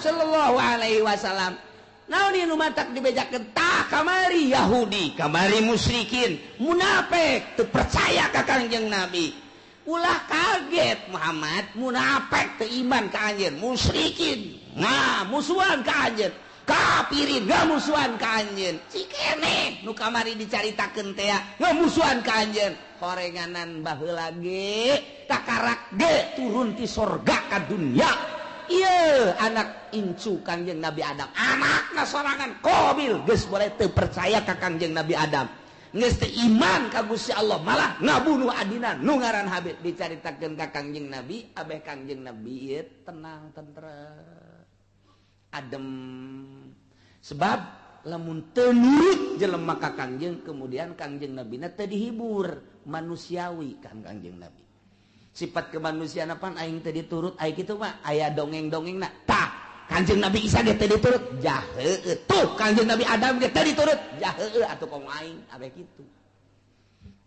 sallallahu alaihi wasallam. Naon ieu nu matak dibejakeun? Tah kamari Yahudi, kamari musyrikin, munafik teu percaya ka Kangjeng Nabi. Ulah kaget Muhammad, munafik teu iman ka anjeun, musyrikin nah musuhan ka anjeun, kafirin ngamusuhan ka anjeun. Cikene nu kamari dicaritakeun teh ngamusuhan ka anjeun. Horenganan baheula ge takarak ge turun ti sorga ka dunya. Ieu anak incu Kangjeng Nabi Adam, anakna sorangan Qabil geus boleh teu percaya ka Kangjeng Nabi Adam. Geus teu iman ka Gusti Allah, malah ngabunuh adina nu ngaran Habil. Dicaritakeun ka Kangjeng Nabi, abeh Kangjeng Nabi ieu tenang tentrem adem. Sebab lamun teu nurut jelema ka Kangjeng, kemudian Kangjeng Nabina teu dihibur, manusiawi kan Kangjeng Nabi. Sifat kemanusiaan apaan aing teu diturut, aing kitu mah aya dongeng-dongengna. Tah, Kangjeng Nabi Isa ge teu diturut, jaheueuh. Tuh Kangjeng Nabi Adam ge teu diturut, jaheueuh atuh komo aing abeh kitu.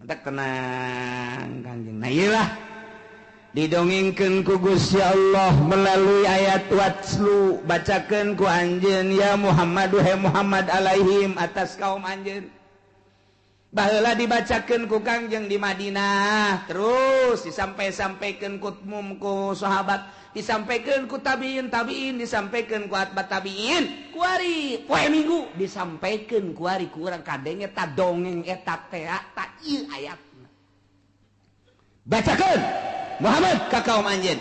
Mentak tenang Kangjeng. Nah ieu lah didongengkeun ku Gusti Allah melalui ayat watslu, bacakeun ku anjeun ya Muhammad, he Muhammad alaihim atas kaum anjeun. Baheula dibacakeun ku Kangjeng di Madinah, terus disampai-sampaikeun ku mum ku sahabat, disampaikeun ku tabiin tabiin, disampaikeun ku atba tabiin, kuari poe Minggu disampaikeun kuari ku urang kadenge ta dongeng eta teh ta ieu ayatna. Bacakeun Muhammad ka kaum anjeun.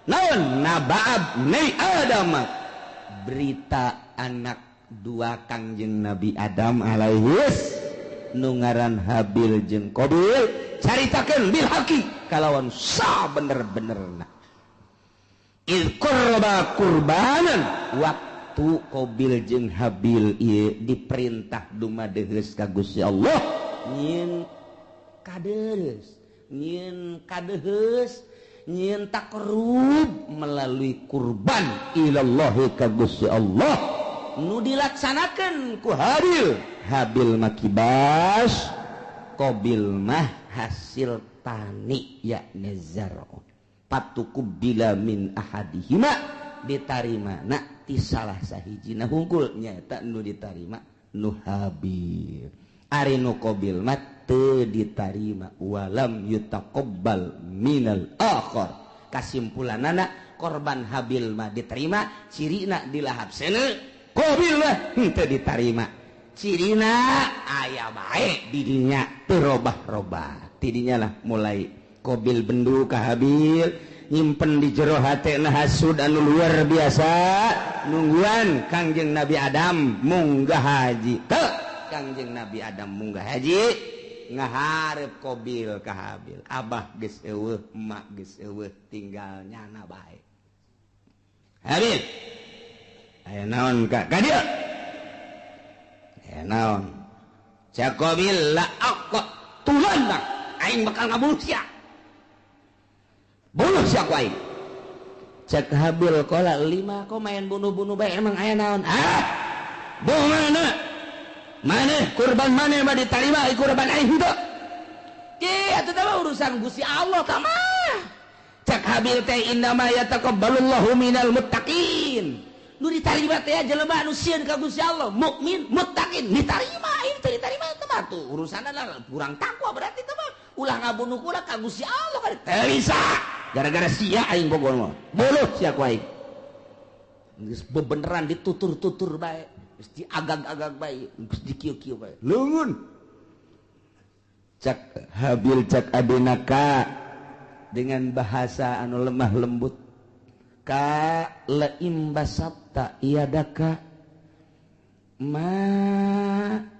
Naon naba'ab ni Adam, berita anak dua Kangjeng Nabi Adam alaihis nu ngaran Habil jeung Qabil, caritakeun bil haqi kalawan sa bener-benerna. Il qurba qurbanan, waktu Qabil jeung Habil ieu diperintah dumadeheus ka Gusti Allah nyieun kadeus, nyieun kadeheus, nyieun takrub melalui kurban ilallahi ka Gusti Allah nu dilaksanakeun ku Habil. Habil mah kibas, Qabil mah hasil tani yakni zar'un. Patuqubila min ahadihima, ditarima na ti salah sahijina hungkul nyaeta nu ditarima nu Habil. Ari nu Qabil mah teu ditarima, walam yutaqabbal minal akhar. Kasimpulanana korban Habil mah diterima, cirina dilahap seuneu, Qabil mah henteu ditarima. Cirina aya bae didinya teu robah-robah. Tidinya lah mulai Qabil bendu ka Habil, nyimpen di jero hatena hasud anu luar biasa, nungguan Kangjeng Nabi Adam munggah haji. Teu Kangjeng Nabi Adam munggah haji ngaharep Qabil ka Habil. Abah geus eueuh, emak geus eueuh, tinggal nyana bae. Habil, aya naon ka ka dieu? Aya naon? Cak Qabil la aqtulanna, aing bakal ngabunuh sia. Bunuh sia ku aing. Cak Habil qala lima, kok main bunuh-bunuh bae, emang aya naon? Ah, bunuh mana? Maneh kurban maneh mah ditarima, kurban aing henteu. Ki atuh teh urusan Gusti Allah tah mah. Cak Habil teh innama yataqabbalullahu minal muttaqin. Nu ditarima teh jelema anu sieun ka Gusti Allah, mukmin, muttaqin, ditarima. Ieu teh ditarima teh mah tuh urusanna kurang takwa berarti teh mah. Ulah ngabunuh kula ka Gusti Allah kan teu bisa. Gara-gara sia aing bogor mah. Buluh sia ku aing. Geus bebeneran ditutur-tutur bae, geus diagag-agag bae, geus dikieu-kieu bae. Leungeun. Cak Habil cak adina ka dengan bahasa anu lemah lembut. Ka laim basatta iadaka ma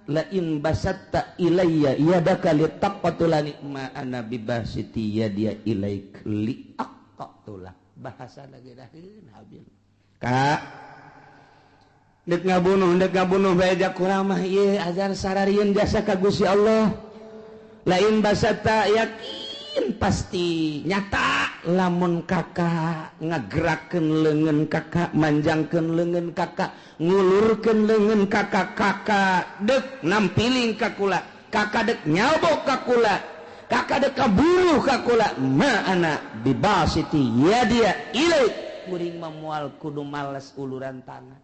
lain basatta ilayya iadaka litaqtulani ma ana bibasiti yadia ilaik liaqtula. Bahasa lagi daheun Habil. Ka dek ngabunuh bae jak kurang mah ieu azan sararieun jasa ka Gusti Allah. Lain basatta yakin Yakin pasti nyata lamun kakak ngagerakeun leungeun kakak, manjangkeun leungeun kakak, ngulurkeun leungeun kakak, kakak dek nampiling ka kula, kakak dek nyabok ka kula, kakak dek kaburuh ka kula, ma ana bibasiti yadia ilaik. Kuring mah moal kudu males uluran tangan,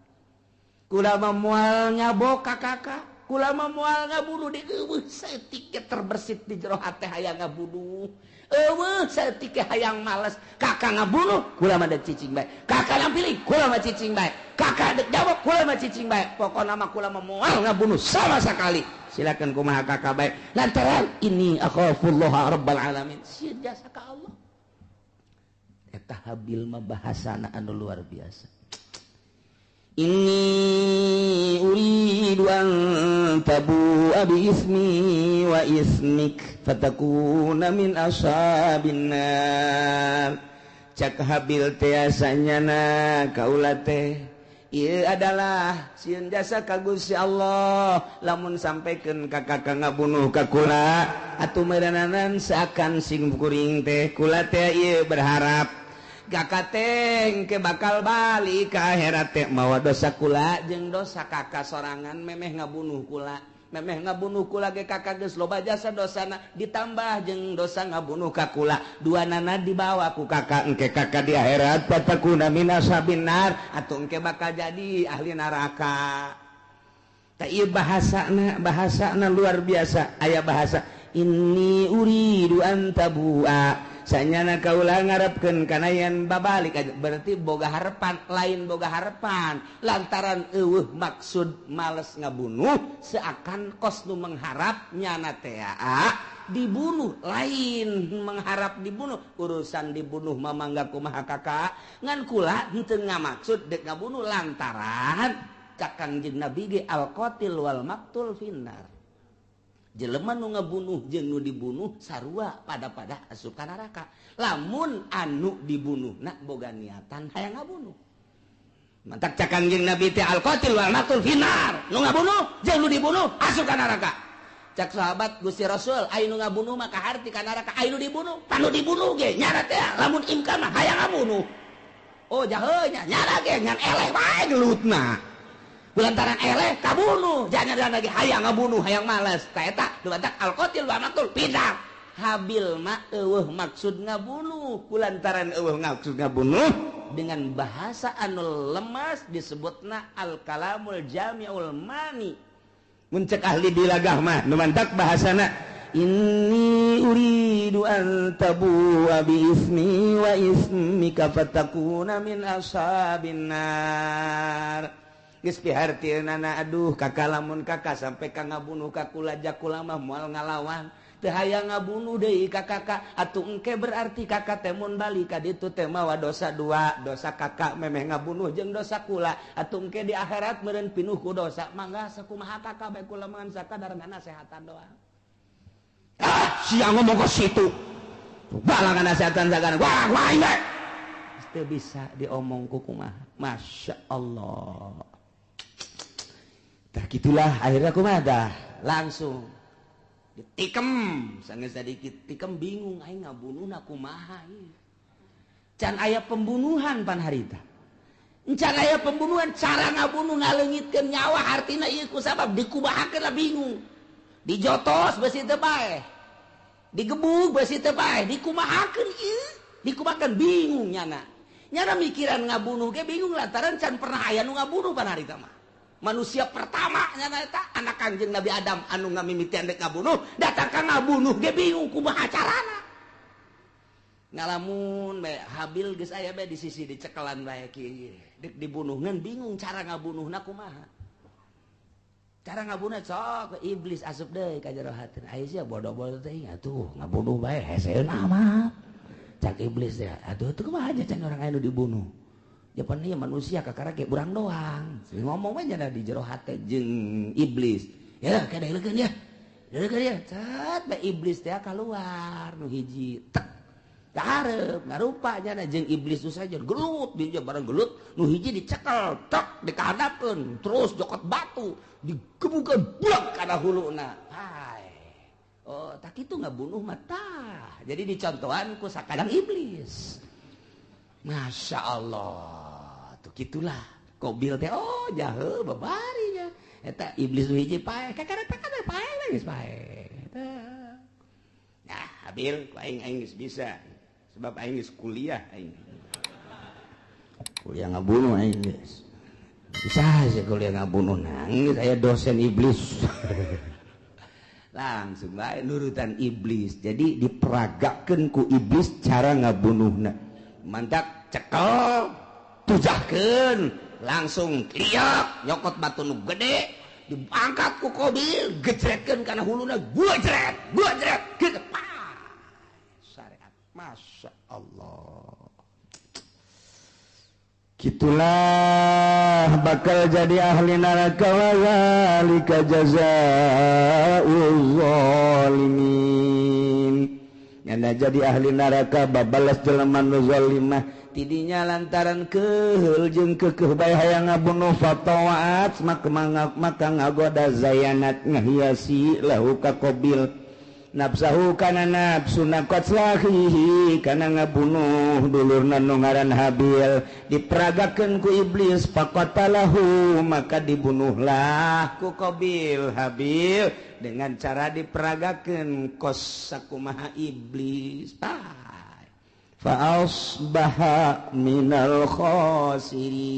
kula mah moal nyabok ka kakak, kula mah moal ngabunuh. Di eueuh saeutik terbersit di jero hate hayang ngabunuh, eueuh saeutik hayang males. Kakak ngabunuh kula mah dek cicing bae, kakak nampiling kula mah cicing bae, kakak dek jawab kula mah cicing bae. Pokona mah kula mah moal ngabunuh sama sekali. Silakan kumaha kakak bae, lantaran ini akhafullah rabbal alamin, sieun jasa ka Allah. Eta Habil mah bahasana anu luar biasa. Inni uridu an tabu'a bi ismi wa ismik fatakuna min ashabin nar. Cak Habil teh sanyana kaula teh ieu adalah sieun jasa ka Gusti Allah, lamun sampaikeun ka kakak ngabunuh ka kula atuh meureunanan seakan sing kuring teh kula teh ieu berharap kakak teh ke bakal balik ke akhirat teh mawa dosa kula jeung dosa kakak sorangan memeh ngabunuh kula, memeh ngabunuh kula ge kakak geus loba jasa dosana ditambah jeung dosa ngabunuh ka kula, dua nana dibawa ku kakak, engke kakak di akhirat fatakuna min ashabin nar, atuh engke bakal jadi ahli neraka. Tah ieu bahasana, bahasana luar biasa. Aya bahasa inni uridu an tabu'a, sanyana kaula ngarepkeun kana yen babalik, berarti boga harapan, lain boga harapan lantaran eueuh maksud males ngabunuh, seakan kos nu mengharap nyana teh dibunuh, lain mengharap dibunuh. Urusan dibunuh mah mangga kumaha kakak, ngan kula henteu ngamaksud dek ngabunuh lantaran cak Kangjeng Nabi ge al qatil wal maqtul finnar, jelema nu ngabunuh jeung nu dibunuh sarua pada-pada asup ka neraka. Lamun anu dibunuh na boga niatan hayang ngabunuh, mantak cak Kangjeng Nabi teh al qatil wal maqtul finnar, nu ngabunuh jeung nu dibunuh asup ka neraka. Cak sahabat Gusti Rasul, aya nu ngabunuh mah kaharti ka neraka, aya nu dibunuh panu dibunuh ge nyara teh lamun imkan mah hayang ngabunuh. Oh jahe nya nyara ge ngan eleh wae gelutna, lantaran eleh kabunuh, jangan lagi hayang ngabunuh hayang males. Ta eta dumantak al qatil wa maqtul pindah. Habil mah eueuh maksud ngabunuh, kulantaran eueuh maksud ngabunuh dengan bahasa anu lemas disebutna al kalamul jami'ul mani. Mun cek ahli bilagah mah dumantak bahasana inni uridu an tabu'a bi ismi wa ismika fatakuna min ashabin nar. Geus pihartieunana aduh kakak lamun kakak sampai ka ngabunuh ka kula jakula mah moal ngalawan, teu hayang ngabunuh deui ka kakak, atuh engke berarti kakak teh mun balik ka ditu teh mawa dosa dua, dosa kakak memeh ngabunuh jeung dosa kula, atuh engke di akhirat meureun pinuh ku dosa. Mangga sakumaha kakak bae kula mah sakadar nasehatan doang. Ah sia ngomong ka situ balangan nasehatan sagana wah wah bae teu bisa diomong ku kumaha. Masya Allah. Tah gitulah akhirnya kumaha dah langsung ditikem sanggeus sadikit tikem bingung aing ngabunuhna kumaha ieu. Can aya pembunuhan pan harita, can aya pembunuhan, cara ngabunuh ngaleungitkeun nyawa hartina ieu ku sabab dikumahakeun lah bingung, dijotos beusi teu bae, digebug beusi teu bae, dikumahakeun ieu, dikumahakeun bingung nyana. Nyana mikiran ngabunuh ge bingung lantaran can pernah aya nu ngabunuh pan harita mah. Manusia pertama nyana eta anak Kangjeng Nabi Adam anu ngamimitian dek ngabunuh, datang ka ngabunuh ge bingung kumaha carana. Ngalamun bae Habil geus aya bae di sisi dicekelan bae kieu. Dek dibunuh ngan bingung cara ngabunuhna kumaha. Cara ngabunuh sok iblis asup deui ka jero hatina. Aya sia bodoh-bodoh teh atuh ngabunuh bae heseun amat. Cak iblis teh atuh teu kumaha aja can urang aya nu dibunuh. Japan ieu manusia kakara ge urang doang. Ngomong we nya di jero hate jeung iblis. Ya kadeulekeun ya. Deulekeun ya. Cat bae iblis teh kaluar nu hiji tek. Kahareup ngarupa nya jeung iblis nu saja gelut dia bareng gelut nu hiji dicekel tek dikahadapkeun terus jokot batu digebukeun blek kana huluna. Hai. Oh, tak itu ngabunuh mata. Jadi dicontohan ku sakadang iblis. Masya Allah, tuh gitulah. Kobil teh, oh jahe babarinya. Eta iblis nu hiji paeh, kakara kakara paeh geus paeh. Nah, Habil, aing aing geus bisa. Sebab aing geus kuliah aing. Kuliah ngabunuh aing geus. Bisa sih kuliah ngabunuh nangis aya dosen iblis. Langsung bae nurutan iblis. Jadi diperagakeun ku iblis cara ngabunuhna. Mantak cekel, tujahkeun, langsung liak nyokot batu nu gede, diangkat ku Kobil, gejretkeun kana huluna, gua jret, gitu. Syariat. Masya Allah. Gitulah bakal jadi ahli neraka wa zalika jazaa'uz zalimin. Nyana jadi ahli neraka babalas jelema nu zalimah tidinya lantaran keheul jeung keukeuh bae hayang ngabunuh fatawaat maka ngagoda zayanat ngahiasi lahu ka Qabil nafsahu kana nafsu naqatlahihi kana ngabunuh dulurna nu ngaran Habil diperagakeun ku iblis faqatalahu maka dibunuhlah ku Qabil Habil dengan cara diperagakeun kos sakumaha iblis fa asbaha minal khasirin.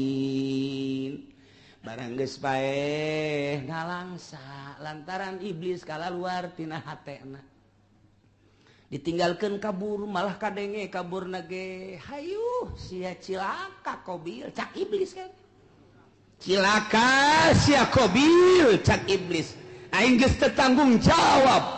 Barang geus paeh ngalangsa lantaran iblis kalaluar tina hatena ditinggalkeun kabur malah kadenge kaburna ge hayuh sia cilaka Qabil cak iblis kan cilaka sia Qabil cak iblis aing geus teu tanggung jawab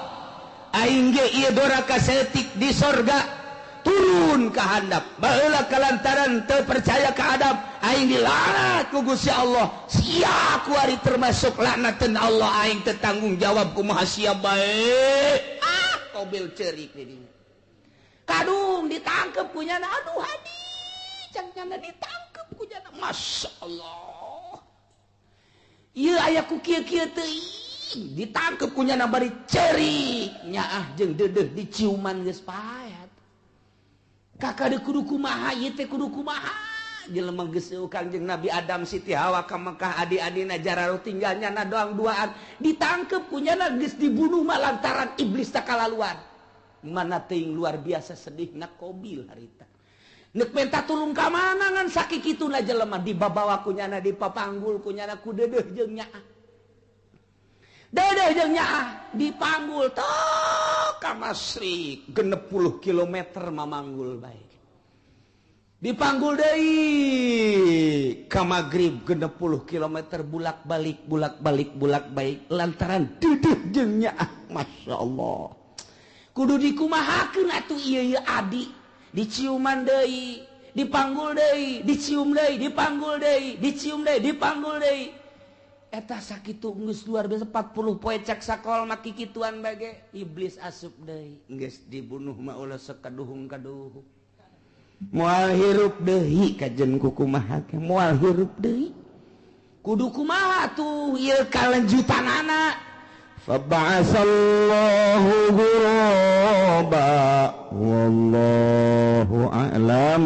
aing ge ieu doraka saeutik di sorga turun ka handap baheula kalantaran teu percaya ka Adam aing dilaknat ku Gusti Allah sia kuari termasuk laknateun Allah aing teu tanggung jawab kumaha sia bae ah Qabil ceurik di dinya kadung ditangkep ku nyana aduh hadi cang nyana ditangkep ku nyana Masya Allah ieu aya ku kieu-kieu teuing ditangkep ku nyana bari ceurik nyaah jeung deudeuh diciuman geus paet kakak de kudu kumaha ieu teh kudu kumaha jelema geus Kangjeng Nabi Adam Siti Hawa ka Mekah adi-adina jararo tinggal nyana doang duaan ditangkep ku nyana geus dibunuh mah lantaran iblis tak kalaluan mana teuing luar biasa sedihna Qabil harita neuk menta tulung ka mana ngan sakikituna jelema dibabawa ku nyana dipapanggul ku nyana ku deudeuh jeung nyaah deudeuh jeung nyaah dipanggul tok ka Masrik 60 km mamanggul bae dipanggul deui ka magrib 60 km bulak-balik bulak-balik bulak-balik lantaran deudeuh jeung nyaah Masya Allah kudu dikumahakeun atuh ieu ieu adi diciuman deui dipanggul deui dicium deui dipanggul deui dicium deui dipanggul deui eta sakitu geus luar biasa 40 poe cek sakol mah kikituan bage iblis asup deui geus dibunuh mah ulah sekaduhung-kaduhung moal hirup deui kajen ku kumaha ge moal hirup deui kudu kumaha tuh ieu kalanjutanana Faba'asallahu ghuraba wallahu a'lam.